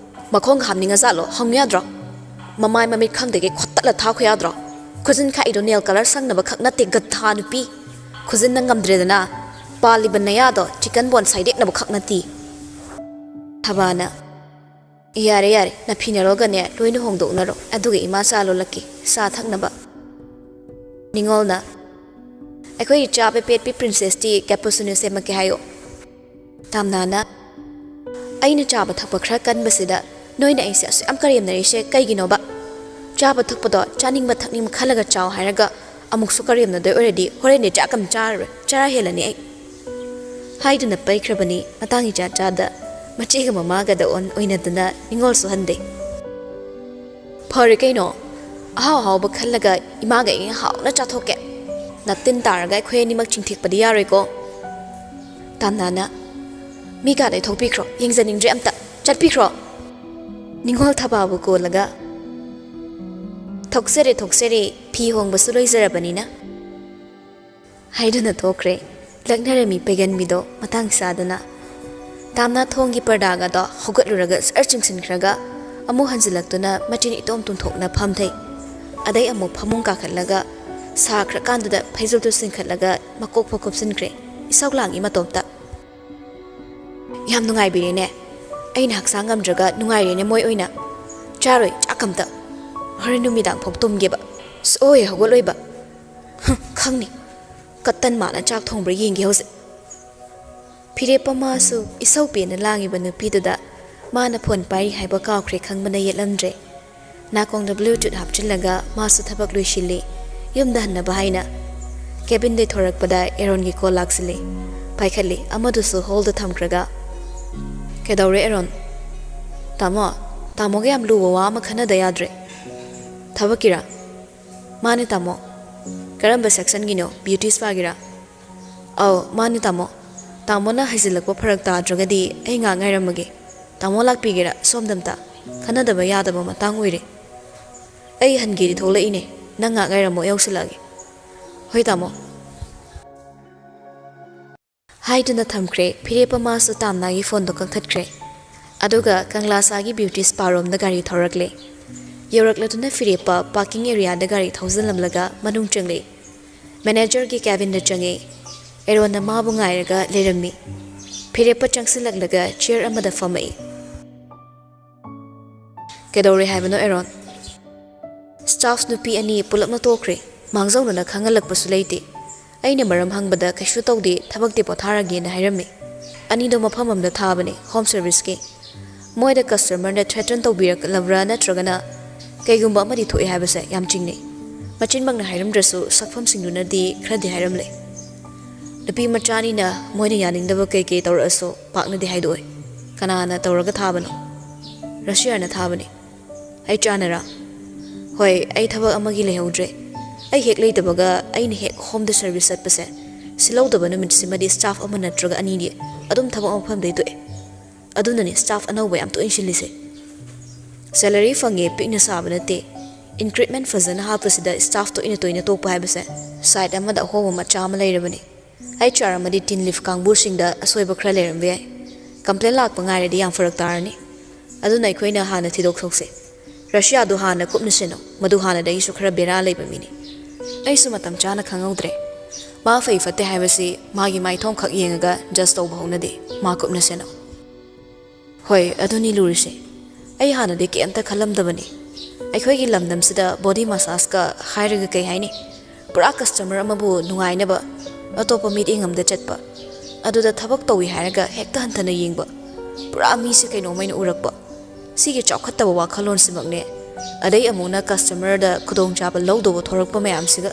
ꯃꯈꯣꯡ ꯍꯥꯝꯅꯤꯡꯉꯖꯥꯠꯂꯣ? ꯍꯪꯉꯨ ꯌꯥꯗ꯭ꯔꯣ? ꯃꯃꯥꯏ ꯃꯃꯤꯠ ꯈꯪꯗꯒꯩ ꯈꯣꯠꯇꯠꯂ ꯊꯥꯈꯣ ꯌꯥꯗ꯭ꯔꯣ? ꯈꯨꯖꯤꯟ ꯈꯥꯛꯏꯗꯣ ꯅꯦꯜ ꯀꯂꯔ ꯁꯪꯅꯕ ꯈꯛ ꯅꯠꯇꯦ, ꯒꯙꯥ ꯅꯨꯄꯤ꯫ ꯈꯨꯖꯤꯟꯅ ꯉꯝꯗ꯭ꯔꯦꯗꯅ ꯄꯥꯜꯂꯤꯕ ꯅꯌꯥꯗꯣ ꯆꯤꯀꯟ ꯕꯣꯟ ꯁꯥꯏꯗꯦꯛꯅꯕ ꯈꯛ ꯅꯠꯇꯦ꯫" ꯊꯕꯥꯅ, "ꯌꯥꯔꯦ, ꯌꯥꯔꯦ, ꯅꯐꯤꯅꯔꯣꯒꯅꯦ ꯂꯣꯏꯅ ꯍꯣꯡꯗꯣꯛꯅꯔꯣ, ꯑꯗꯨꯒ ꯏꯃꯥ ꯆꯥ ꯂꯣꯜꯂꯛꯀꯦ, ꯆꯥ ꯊꯛꯅꯕ꯫" ꯅꯤꯉꯣꯜꯅ, "ꯑꯩꯈꯣꯏꯒꯤ ꯆꯥ ꯄꯦꯄꯦꯠꯄꯤ ꯄ꯭ꯔꯤꯟꯁꯦꯁꯇꯤ ꯀꯦꯄꯨꯆꯤꯅꯣ ꯁꯦꯝꯃꯛꯀꯦ ꯍꯥꯏꯌꯣ꯫" ꯇꯥꯝꯅꯥꯅ, "ꯑꯩꯅ ꯆꯥꯕ ꯊꯛꯄ ꯈꯔ ꯀꯟꯕꯁꯤꯗ ꯅꯣꯏꯅ ꯑꯩꯁꯦ ꯑꯁꯨꯛ ꯌꯥꯝ ꯀꯔꯦꯝꯅꯔꯤꯁꯦ ꯀꯩꯒꯤꯅꯣꯕ? ꯆꯥꯕ ꯊꯛꯄꯗꯣ ꯆꯥꯅꯤꯡꯕ ꯊꯛꯅꯤꯡꯕ ꯈꯜꯂꯒ ꯆꯥꯎ ꯍꯥꯏꯔꯒ ꯑꯃꯨꯛꯁꯨ ꯀꯔꯦꯝꯅꯗꯣꯏ ꯑꯣꯏꯔꯗꯤ ꯍꯣꯔꯦꯟꯗꯤ ꯆꯥꯛ ꯑꯃ ꯆꯥꯔꯔꯣꯏ, ꯆꯔꯥ ꯍꯦꯜꯂꯅꯤ ꯑꯩ꯫" ꯍꯥꯏꯗꯨꯅ ꯄꯩꯈ꯭ꯔꯕꯅꯤ꯫ ꯃꯇꯥꯡ ꯏꯆꯥ ꯆꯥꯗ ꯃꯆꯦꯒ ꯃꯃꯥꯒꯗ ꯑꯣꯟ ꯑꯣꯏꯅꯗꯅ ꯅꯤꯉꯣꯜꯁꯨ ꯍꯟꯗꯦ꯫ "ꯐꯔꯦ ꯀꯩꯅꯣ, ꯑꯍꯥꯎ ꯑꯍꯥꯎꯕ ꯈꯜꯂꯒ ꯏꯃꯥꯒ ꯑꯩꯒ ꯍꯥꯎꯅ ꯆꯥꯊꯣꯛꯀꯦ꯫ ꯅꯇꯤꯟ ꯇꯥꯔꯒ ꯑꯩꯈꯣꯏ ꯑꯅꯤꯃꯛ ꯆꯤꯡꯊꯦꯛꯄꯗꯤ ꯌꯥꯔꯣꯏꯀꯣ꯫" ꯇꯥꯝꯅꯥꯅ, "ꯃꯤ ꯀꯥꯗꯩ ꯊꯣꯛꯄꯤꯈ꯭ꯔꯣ, ꯌꯦꯡꯖꯅꯤꯡꯗ꯭ꯔꯦ ꯑꯝꯇ, ꯆꯠꯄꯤꯈ꯭ꯔꯣ꯫" ꯅꯤꯉꯣꯜ ꯊꯕꯥꯕꯨ ꯀꯣꯜꯂꯒ, "ꯊꯣꯛꯆꯔꯦ, ꯊꯣꯛꯆꯔꯦ, ꯐꯤ ꯍꯣꯡꯕꯁꯨ ꯂꯣꯏꯖꯔꯕꯅꯤꯅ" ꯍꯥꯏꯗꯨꯅ ꯊꯣꯛꯈ꯭ꯔꯦ꯫ ꯂꯛꯅꯔꯝꯃꯤ ꯄꯩꯒꯟꯕꯤꯗꯣ ꯃꯇꯥꯡ ꯆꯥꯗꯅ꯫ ꯇꯥꯝꯅꯥ ꯊꯣꯡꯒꯤ ꯄꯔꯗꯥꯒꯗꯣ ꯍꯧꯒꯠꯂꯨꯔꯒ ꯖꯔ ꯆꯤꯡꯁꯤꯟꯈ꯭ꯔꯒ ꯑꯃꯨꯛ ꯍꯟꯖꯤꯜꯂꯛꯇꯨꯅ ꯃꯆꯤꯟ ꯏꯇꯣꯝ ꯇꯨꯝꯊꯣꯛꯅ ꯐꯝꯊꯩ꯫ ꯑꯗꯩ ꯑꯃꯨꯛ ꯐꯃꯨꯡ ꯀꯥꯈꯠꯂꯒ ꯁꯥꯈ꯭ꯔꯀꯥꯟꯗꯨꯗ ꯐꯩꯖꯨꯞꯇꯨ ꯆꯤꯡꯈꯠꯂꯒ ꯃꯀꯣꯛ ꯐꯥꯎ ꯀꯨꯞꯁꯤꯟꯈ꯭ꯔꯦ꯫ ꯏꯁꯧ ꯂꯥꯡꯉꯤ ꯃꯇꯣꯝꯇ꯫ "ꯌꯥꯝ ꯅꯨꯡꯉꯥꯏꯕꯤꯔꯦꯅꯦ꯫ ꯑꯩꯅ ꯍꯛꯆꯥꯡ ꯉꯝꯗ꯭ꯔꯒ ꯅꯨꯡꯉꯥꯏꯔꯦꯅꯦ ꯃꯣꯏ ꯑꯣꯏꯅ꯫ ꯆꯥꯔꯣꯏ ꯆꯥꯛ ꯑꯝꯇ꯫ ꯍꯣꯔꯦꯟ ꯅꯨꯃꯤꯗꯥꯡ ꯐꯥꯎ ꯇꯨꯝꯒꯦꯕ꯫ ꯁꯣꯏ ꯍꯧꯒꯠꯂꯣꯏꯕ꯫ ꯍꯨꯝ, ꯈꯪꯅꯤ꯫ ꯀꯇꯟ ꯃꯥꯅ ꯆꯥꯛ ꯊꯣꯡꯕ꯭ꯔꯥ ꯌꯦꯡꯒꯦ ꯍꯧꯖꯤꯛ꯫" ꯐꯤꯔꯦꯞꯄ ꯃꯥꯁꯨ ꯏꯁꯧ ꯄꯦꯟꯅ ꯂꯥꯡꯉꯤꯕ ꯅꯨꯄꯤꯗꯨꯗ ꯃꯥꯅ ꯐꯣꯟ ꯄꯥꯏꯔꯤ ꯍꯥꯏꯕ ꯀꯥꯎꯈ꯭ꯔꯦ ꯈꯪꯕꯅ ꯌꯦꯠꯂꯝꯗ꯭ꯔꯦ꯫ ꯅꯥꯀꯣꯡꯗ ꯕ꯭ꯂꯨꯇꯨꯠ ꯍꯥꯞꯆꯤꯜꯂꯒ ꯃꯥꯁꯨ ꯊꯕꯛ ꯂꯣꯏꯁꯤꯜꯂꯤ꯫ ꯌꯨꯝꯗ ꯍꯟꯅꯕ ꯍꯥꯏꯅ꯫ ꯀꯦꯕꯤꯟꯗꯩ ꯊꯣꯔꯛꯄꯗ ꯑꯦꯔꯣꯟꯒꯤ ꯀꯣꯜ ꯂꯥꯛꯁꯤꯜꯂꯤ꯫ ꯄꯥꯏꯈꯠꯂꯤ, ꯑꯃꯗꯨꯁꯨ ꯍꯣꯜꯗ ꯊꯝꯈ꯭ꯔꯒ꯫ "ꯀꯩꯗꯧꯔꯦ ꯑꯦꯔꯣꯟ?" "ꯇꯥꯃꯣ, ꯇꯥꯃꯣꯒ ꯌꯥꯝ ꯂꯨꯕ ꯋꯥ ꯑꯃ ꯈꯟꯅꯗ ꯌꯥꯗ꯭ꯔꯦ꯫" "ꯊꯕꯛꯀꯤꯔꯥ?" "ꯃꯥꯅꯦ ꯇꯥꯃꯣ꯫" "ꯀꯔꯝꯕ ꯁꯦꯛꯁꯟꯒꯤꯅꯣ? ꯕ꯭ꯌꯨꯇꯤ ꯁ꯭ꯄꯥꯒꯤꯔꯥ?" "ꯑꯧ, ꯃꯥꯅꯦ ꯇꯥꯃꯣ꯫ ꯇꯥꯃꯣꯅ ꯍꯩꯖꯤꯜꯂꯛꯄ ꯐꯔꯛ ꯇꯥꯗ꯭ꯔꯒꯗꯤ ꯑꯩ ꯉꯥꯛ ꯉꯥꯏꯔꯝꯃꯒꯦ꯫ ꯇꯥꯃꯣ ꯂꯥꯛꯄꯤꯒꯦꯔꯥ? ꯁꯣꯝꯗꯝꯇ ꯈꯟꯅꯗꯕ ꯌꯥꯗꯕ ꯃꯇꯥꯡ ꯑꯣꯏꯔꯦ꯫" "ꯑꯩ ꯍꯟꯒꯦꯗꯤ ꯊꯣꯛꯂꯛꯏꯅꯦ꯫ ꯅꯪ ꯉꯥꯛ ꯉꯥꯏꯔꯝꯃꯣ, ꯑꯩ ꯌꯧꯁꯤꯜꯂꯛꯑꯒꯦ꯫" "ꯍꯣꯏ, ꯇꯥꯃꯣ"꯫ ꯍꯥꯏꯗꯨꯅ ꯊꯝꯈ꯭ꯔꯦ꯫ ꯐꯤꯔꯦꯞꯄ ꯃꯥꯁꯨ ꯇꯥꯝꯅꯥꯒꯤ ꯐꯣꯟꯗꯣ ꯀꯛꯊꯠꯈ꯭ꯔꯦ꯫ ꯑꯗꯨꯒ ꯀꯪꯂꯥꯁꯥꯒꯤ ꯕ꯭ꯌꯨꯇꯤ ꯁ꯭ꯄꯥꯔꯣꯝꯗ ꯒꯥꯔꯤ ꯊꯧꯔꯛꯂꯦ꯫ ꯌꯧꯔꯛꯂꯗꯨꯅ ꯐꯤꯔꯦꯞꯄ ꯄꯥꯔꯀꯤꯡ ꯑꯦꯔꯤꯌꯥꯗ ꯒꯥꯔꯤ ꯊꯧꯖꯤꯜꯂꯝꯂꯒ ꯃꯅꯨꯡ ꯆꯪꯂꯦ꯫ ꯃꯦꯅꯦꯖꯔꯒꯤ ꯀꯦꯕꯤꯟꯗ ꯆꯪꯉꯦ꯫ ꯑꯦꯔꯣꯟꯅ ꯃꯥꯕꯨ ꯉꯥꯏꯔꯒ ꯂꯩꯔꯝꯃꯤ꯫ ꯐꯤꯔꯦꯞꯄ ꯆꯪꯁꯤꯜꯂꯛꯂꯒ ꯆꯤꯌꯔ ꯑꯃꯗ ꯐꯝꯃꯛꯏ꯫ "ꯀꯩꯗꯧꯔꯦ ꯍꯥꯏꯕꯅꯣ, ꯑꯦꯔꯣꯟ?" "ꯁ꯭ꯇꯥꯐ ꯅꯨꯄꯤ ꯑꯅꯤ ꯄꯨꯂꯞꯅ ꯇꯣꯛꯈ꯭ꯔꯦ꯫ ꯃꯥꯡꯖꯧꯅꯅ ꯈꯪꯍꯜꯂꯛꯄꯁꯨ ꯂꯩꯇꯦ꯫ ꯑꯩꯅ ꯃꯔꯝ ꯍꯪꯕꯗ ꯀꯩꯁꯨ ꯇꯧꯗꯦ, ꯊꯕꯛꯇꯤ ꯄꯣꯊꯥꯔꯒꯦꯅ ꯍꯥꯏꯔꯝꯃꯤ꯫ ꯑꯅꯤꯗꯣ ꯃꯐꯝ ꯑꯃꯗ ꯊꯥꯕꯅꯦ, ꯍꯣꯝ ꯁꯔꯚꯤꯁꯀꯤ꯫ ꯃꯣꯏꯗ ꯀꯁꯇꯃꯔꯅ ꯊ꯭ꯔꯦꯇꯟ ꯇꯧꯕꯤꯔꯛꯂꯕ꯭ꯔꯥ ꯅꯠꯇ꯭ꯔꯒꯅ ꯀꯩꯒꯨꯝꯕ ꯑꯃꯗꯤ ꯊꯣꯛꯑꯦ ꯍꯥꯏꯕꯁꯦ ꯌꯥꯝ ꯆꯤꯡꯅꯩ꯫ ꯃꯆꯤꯟꯃꯛꯅ ꯍꯥꯏꯔꯝꯗ꯭ꯔꯁꯨ ꯁꯛꯐꯝꯁꯤꯡꯗꯨꯅꯗꯤ ꯈꯔꯗꯤ ꯍꯥꯏꯔꯝꯂꯦ꯫ ꯅꯨꯄꯤ ꯃꯆꯥꯅꯤꯅ ꯃꯣꯏꯅ ꯌꯥꯅꯤꯡꯗꯕ ꯀꯩꯀꯩ ꯇꯧꯔꯛꯑꯁꯨ ꯄꯥꯛꯅꯗꯤ ꯍꯥꯏꯗꯣꯛꯑꯣꯏ꯫ ꯀꯅꯥꯅ ꯇꯧꯔꯒ ꯊꯥꯕꯅꯣ?" "ꯔꯁꯤꯌꯥꯅ ꯊꯥꯕꯅꯦ"꯫ "ꯑꯩ ꯆꯥꯅꯔꯥ?" "ꯍꯣꯏ, ꯑꯩ ꯊꯕꯛ ꯑꯃꯒꯤ ꯂꯩꯍꯧꯗ꯭ꯔꯦ꯫ ꯑꯩ ꯍꯦꯛ ꯂꯩꯇꯕꯒ ꯑꯩꯅ ꯍꯦꯛ ꯍꯣꯝꯗ ꯁꯔꯚꯤꯁ ꯆꯠꯄꯁꯦ, ꯁꯤꯜꯍꯧꯗꯕ ꯅꯨꯃꯤꯠꯁꯤꯃꯗꯤ ꯁ꯭ꯇꯥꯐ ꯑꯃ ꯅꯠꯇ꯭ꯔꯒ ꯑꯅꯤꯗꯤ ꯑꯗꯨꯝ ꯊꯕꯛ ꯃꯐꯝꯗꯩ ꯇꯣꯛꯑꯦ꯫ ꯑꯗꯨꯅꯅꯦ ꯁ꯭ꯇꯥꯐ ꯑꯅꯧꯕ ꯌꯥꯝ ꯇꯣꯏꯅ ꯁꯤꯜꯂꯤꯁꯦ꯫ ꯁꯦꯂꯔꯤ ꯐꯪꯉꯦ ꯄꯤꯛꯅ ꯁꯥꯕ ꯅꯠꯇꯦ꯫ ꯏꯟꯀ꯭ꯔꯤꯃꯦꯟ ꯐꯖꯅ ꯍꯥꯞꯄꯁꯤꯗ ꯁ꯭ꯇꯥꯐ ꯇꯣꯏꯅ ꯇꯣꯏꯅ ꯇꯣꯛꯄ ꯍꯥꯏꯕꯁꯦ ꯁꯥꯏꯠ ꯑꯃꯗ ꯑꯍꯣꯕ ꯃꯆꯥ ꯑꯃ ꯂꯩꯔꯕꯅꯤ꯫ ꯑꯩꯆ ꯑꯥꯔ ꯑꯃꯗꯤ ꯇꯤꯟ ꯂꯤꯐ ꯀꯥꯡꯕꯨꯁꯤꯡꯗ ꯑꯁꯣꯏꯕ ꯈꯔ ꯂꯩꯔꯝꯕ ꯌꯥꯏ꯫ ꯀꯝꯄ꯭ꯂꯦꯟ ꯂꯥꯛꯄ ꯉꯥꯏꯔꯗꯤ ꯌꯥꯝ ꯐꯔꯛ ꯇꯥꯔꯅꯤ꯫ ꯑꯗꯨꯅ ꯑꯩꯈꯣꯏꯅ ꯍꯥꯟꯅ ꯊꯤꯗꯣꯛꯊꯣꯛꯁꯦ꯫ ꯔꯁꯤꯌꯥꯗꯣ ꯍꯥꯟꯅ ꯀꯨꯞꯅ ꯁꯦꯟꯅꯧ꯫ ꯃꯗꯨ ꯍꯥꯟꯅꯗꯒꯤꯁꯨ ꯈꯔ ꯕꯦꯔꯥ ꯂꯩꯕ ꯃꯤꯅꯤ꯫ ꯑꯩꯁꯨ ꯃꯇꯝ ꯆꯥꯅ ꯈꯪꯍꯧꯗ꯭ꯔꯦ꯫ ꯃꯥ ꯐꯩ ꯐꯠꯇꯦ ꯍꯥꯏꯕꯁꯤ ꯃꯥꯒꯤ ꯃꯥꯏꯊꯣꯡꯈꯛ ꯌꯦꯡꯉꯒ ꯖꯁ ꯇꯧꯕ ꯍꯧꯅꯗꯦ꯫ ꯃꯥ ꯀꯨꯞꯅ ꯁꯦꯟꯅꯧ꯫ ꯍꯣꯏ, ꯑꯗꯨꯅꯤ ꯂꯨꯔꯤꯁꯦ꯫ ꯑꯩ ꯍꯥꯟꯅꯗꯤ ꯀꯩꯝꯇ ꯈꯜꯂꯝꯗꯕꯅꯤ꯫ ꯑꯩꯈꯣꯏꯒꯤ ꯂꯝꯗꯝꯁꯤꯗ ꯕꯣꯗꯤ ꯃꯁꯥꯖꯀ ꯍꯥꯏꯔꯒ ꯀꯩ ꯍꯥꯏꯅꯤ? ꯄꯨꯔꯥ ꯀꯁꯇꯃꯔ ꯑꯃꯕꯨ ꯅꯨꯡꯉꯥꯏꯅꯕ ꯑꯇꯣꯞꯄ ꯃꯤꯠꯌꯦꯡ ꯑꯃꯗ ꯆꯠꯄ, ꯑꯗꯨꯗ ꯊꯕꯛ ꯇꯧꯏ ꯍꯥꯏꯔꯒ ꯍꯦꯛꯇ ꯍꯟꯊꯅ ꯌꯦꯡꯕ, ꯄꯨꯔꯥ ꯃꯤꯁꯦ ꯀꯩꯅꯣꯝꯃꯩꯅ ꯎꯔꯛꯄ꯫ ꯁꯤꯒꯤ ꯆꯥꯎꯈꯠꯇꯕ ꯋꯥꯈꯜꯂꯣꯟꯁꯤꯃꯛꯅꯦ꯫ ꯑꯗꯩ ꯑꯃꯨꯛꯅ ꯀꯁꯇꯃꯔꯗ ꯈꯨꯗꯣꯡꯆꯥꯕ ꯂꯧꯗꯧꯕ ꯊꯣꯔꯛꯄ ꯃꯌꯥꯝꯁꯤꯒ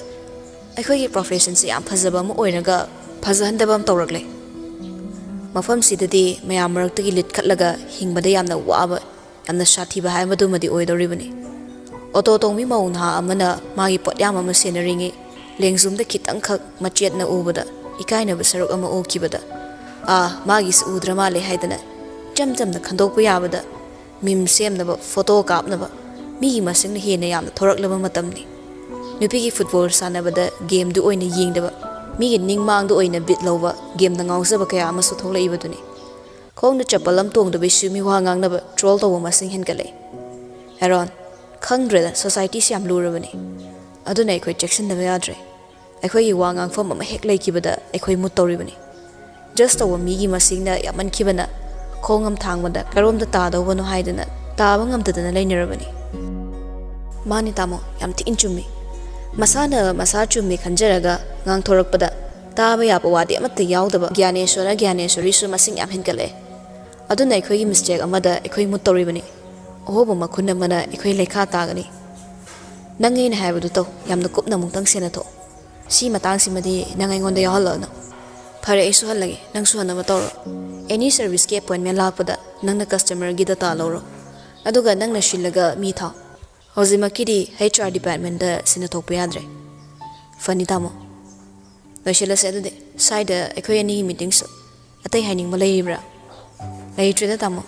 ꯑꯩꯈꯣꯏꯒꯤ ꯄ꯭ꯔꯣꯐꯦꯁꯟꯁꯦ ꯌꯥꯝ ꯐꯖꯕ ꯑꯃ ꯑꯣꯏꯔꯒ ꯐꯖꯍꯟꯗꯕ ꯑꯃ ꯇꯧꯔꯛꯂꯦ꯫ ꯃꯐꯝꯁꯤꯗꯗꯤ ꯃꯌꯥꯝ ꯃꯔꯛꯇꯒꯤ ꯂꯤꯠꯈꯠꯂꯒ ꯍꯤꯡꯕꯗ ꯌꯥꯝꯅ ꯋꯥꯕ, ꯌꯥꯝꯅ ꯁꯥꯊꯤꯕ ꯍꯥꯏꯕꯗꯨꯃꯗꯤ ꯑꯣꯏꯗꯧꯔꯤꯕꯅꯤ꯫ ꯑꯣꯇꯣ ꯇꯣꯡꯕꯤ ꯃꯧ ꯅꯍꯥ ꯑꯃꯅ ꯃꯥꯒꯤ ꯄꯣꯠꯌꯥꯝ ꯑꯃ ꯁꯦꯟꯅꯔꯤꯉꯩ ꯂꯦꯡꯖꯨꯝꯗ ꯈꯤꯇꯪꯈꯛ ꯃꯆꯦꯠꯅ ꯎꯕꯗ ꯏꯀꯥꯏꯅꯕ ꯁꯔꯨꯛ ꯑꯃ ꯎꯈꯤꯕꯗ, "ꯑꯥ, ꯃꯥꯒꯤꯁꯨ ꯎꯗ꯭ꯔ ꯃꯥꯜꯂꯦ" ꯍꯥꯏꯗꯅ ꯏꯆꯝ ꯆꯝꯅ ꯈꯟꯗꯣꯛꯄ ꯌꯥꯕꯗ ꯃꯤꯝ ꯁꯦꯝꯅꯕ, ꯐꯣꯇꯣ ꯀꯥꯞꯅꯕ ꯃꯤꯒꯤ ꯃꯁꯤꯡꯅ ꯍꯦꯟꯅ ꯌꯥꯝꯅ ꯊꯣꯔꯛꯂꯕ ꯃꯇꯝꯅꯤ꯫ ꯅꯨꯄꯤꯒꯤ ꯐꯨꯠꯕꯣꯜ ꯁꯥꯟꯅꯕꯗ ꯒꯦꯝꯗꯨ ꯑꯣꯏꯅ ꯌꯦꯡꯗꯕ, ꯃꯤꯒꯤ ꯅꯤꯡꯃꯥꯡꯗ ꯑꯣꯏꯅ ꯕꯤꯠ ꯂꯧꯕ ꯒꯦꯝꯗ ꯉꯥꯎꯖꯕ ꯀꯌꯥ ꯑꯃꯁꯨ ꯊꯣꯛꯂꯛꯏꯕꯗꯨꯅꯤ꯫ ꯈꯣꯡꯗ ꯆꯄꯜ ꯑꯃ ꯇꯣꯡꯗꯕꯩꯁꯨ ꯃꯤꯋꯥ ꯉꯥꯡꯅꯕ, ꯇ꯭ꯔꯣꯜ ꯇꯧꯕ ꯃꯁꯤꯡ ꯍꯦꯟꯒꯠꯂꯛꯏ꯫ ꯑꯦꯔꯣꯟ, ꯈꯪꯗ꯭ꯔꯦꯗ, ꯁꯣꯁꯥꯏꯇꯤꯁꯤ ꯌꯥꯝ ꯂꯨꯔꯕꯅꯤ꯫ ꯑꯗꯨꯅ ꯑꯩꯈꯣꯏ ꯆꯦꯛꯁꯤꯟꯗꯕ ꯌꯥꯗ꯭ꯔꯦ꯫ ꯑꯩꯈꯣꯏꯒꯤ ꯋꯥ ꯉꯥꯡꯐꯝ ꯑꯃ ꯍꯦꯛ ꯂꯩꯈꯤꯕꯗ ꯑꯩꯈꯣꯏ ꯃꯨꯠ ꯇꯧꯔꯤꯕꯅꯤ꯫ ꯖꯁ ꯇꯧꯕ ꯃꯤꯒꯤ ꯃꯁꯤꯡꯅ ꯌꯥꯝꯃꯟꯈꯤꯕꯅ ꯈꯣꯡ ꯑꯃ ꯊꯥꯡꯕꯗ ꯀꯔꯣꯝꯗ ꯇꯥꯗꯧꯕꯅꯣ ꯍꯥꯏꯗꯅ ꯇꯥꯕ ꯉꯝꯗꯗꯅ ꯂꯩꯅꯔꯕꯅꯤ꯫ ꯃꯥꯅꯤ ꯇꯥꯃꯣ, ꯌꯥꯝ ꯊꯤꯅ ꯆꯨꯝꯃꯤ꯫ ꯃꯁꯥꯅ ꯃꯁꯥ ꯆꯨꯝꯃꯤ ꯈꯟꯖꯔꯒ ꯉꯥꯡꯊꯣꯔꯛꯄꯗ ꯇꯥꯕ ꯌꯥꯕ ꯋꯥꯗꯤ ꯑꯃꯠꯇ ꯌꯥꯎꯗꯕ ꯒ꯭ꯌꯥꯅꯦꯁꯣꯔ ꯒ꯭ꯌꯥꯅꯦꯁꯣꯔꯤꯁꯨ ꯃꯁꯤꯡ ꯌꯥꯝ ꯍꯦꯟꯒꯠꯂꯛꯑꯦ꯫ ꯑꯗꯨꯅ ꯑꯩꯈꯣꯏꯒꯤ ꯃꯤꯁꯇꯦꯛ ꯑꯃꯗ ꯑꯩꯈꯣꯏ ꯃꯨꯠ ꯇꯧꯔꯤꯕꯅꯤ꯫ ꯑꯍꯣꯕ ꯃꯈꯨꯟ ꯑꯃꯅ ꯑꯩꯈꯣꯏ ꯂꯩꯈꯥ ꯇꯥꯒꯅꯤ꯫ ꯅꯪ ꯑꯩꯅ ꯍꯥꯏꯕꯗꯨ ꯇꯧ, ꯌꯥꯝꯅ ꯀꯨꯞꯅ ꯑꯃꯨꯛꯇꯪ ꯁꯦꯟꯅꯊꯣꯛꯑꯣ꯫ ꯁꯤ ꯃꯇꯥꯡꯁꯤꯃꯗꯤ ꯅꯪ ꯑꯩꯉꯣꯟꯗ ꯌꯥꯎꯍꯜꯂꯛꯑꯅꯨ꯫ ꯐꯔꯦ, ꯑꯩ ꯁꯨꯍꯜꯂꯒꯦ, ꯅꯪ ꯁꯨꯍꯟꯅꯕ ꯇꯧꯔꯣ꯫ ꯑꯦꯅꯤ ꯁꯔꯚꯤꯁꯀꯤ ꯑꯦꯄꯣꯏꯟꯃꯦꯟ ꯂꯥꯛꯄꯗ ꯅꯪꯅ ꯀꯁꯇꯃꯔꯒꯤ ꯗꯇꯥ ꯂꯧꯔꯣ, ꯑꯗꯨꯒ ꯅꯪꯅ ꯁꯤꯜꯂꯒ ꯃꯤ ꯊꯥꯎ꯫ ꯍꯧꯖꯤꯛꯃꯛꯀꯤꯗꯤ ꯍꯩꯆ ꯑꯥꯔ ꯗꯤꯄꯥꯔꯠꯃꯦꯟꯗ ꯁꯤꯟꯅꯊꯣꯛꯄ ꯌꯥꯗ꯭ꯔꯦ꯫ ꯐꯅꯤ ꯇꯥꯃꯣ, ꯂꯣꯏꯁꯤꯜꯂꯁꯦ ꯑꯗꯨꯗꯤ꯫ ꯁ꯭ꯋꯥꯏꯗ ꯑꯩꯈꯣꯏ ꯑꯅꯤꯒꯤ ꯃꯤꯇꯤꯡꯁꯨ꯫ ꯑꯇꯩ ꯍꯥꯏꯅꯤꯡꯕ ꯂꯩꯔꯤꯕ꯭ꯔꯥ? ꯂꯩꯇ꯭ꯔꯦꯗ ꯇꯥꯃꯣ꯫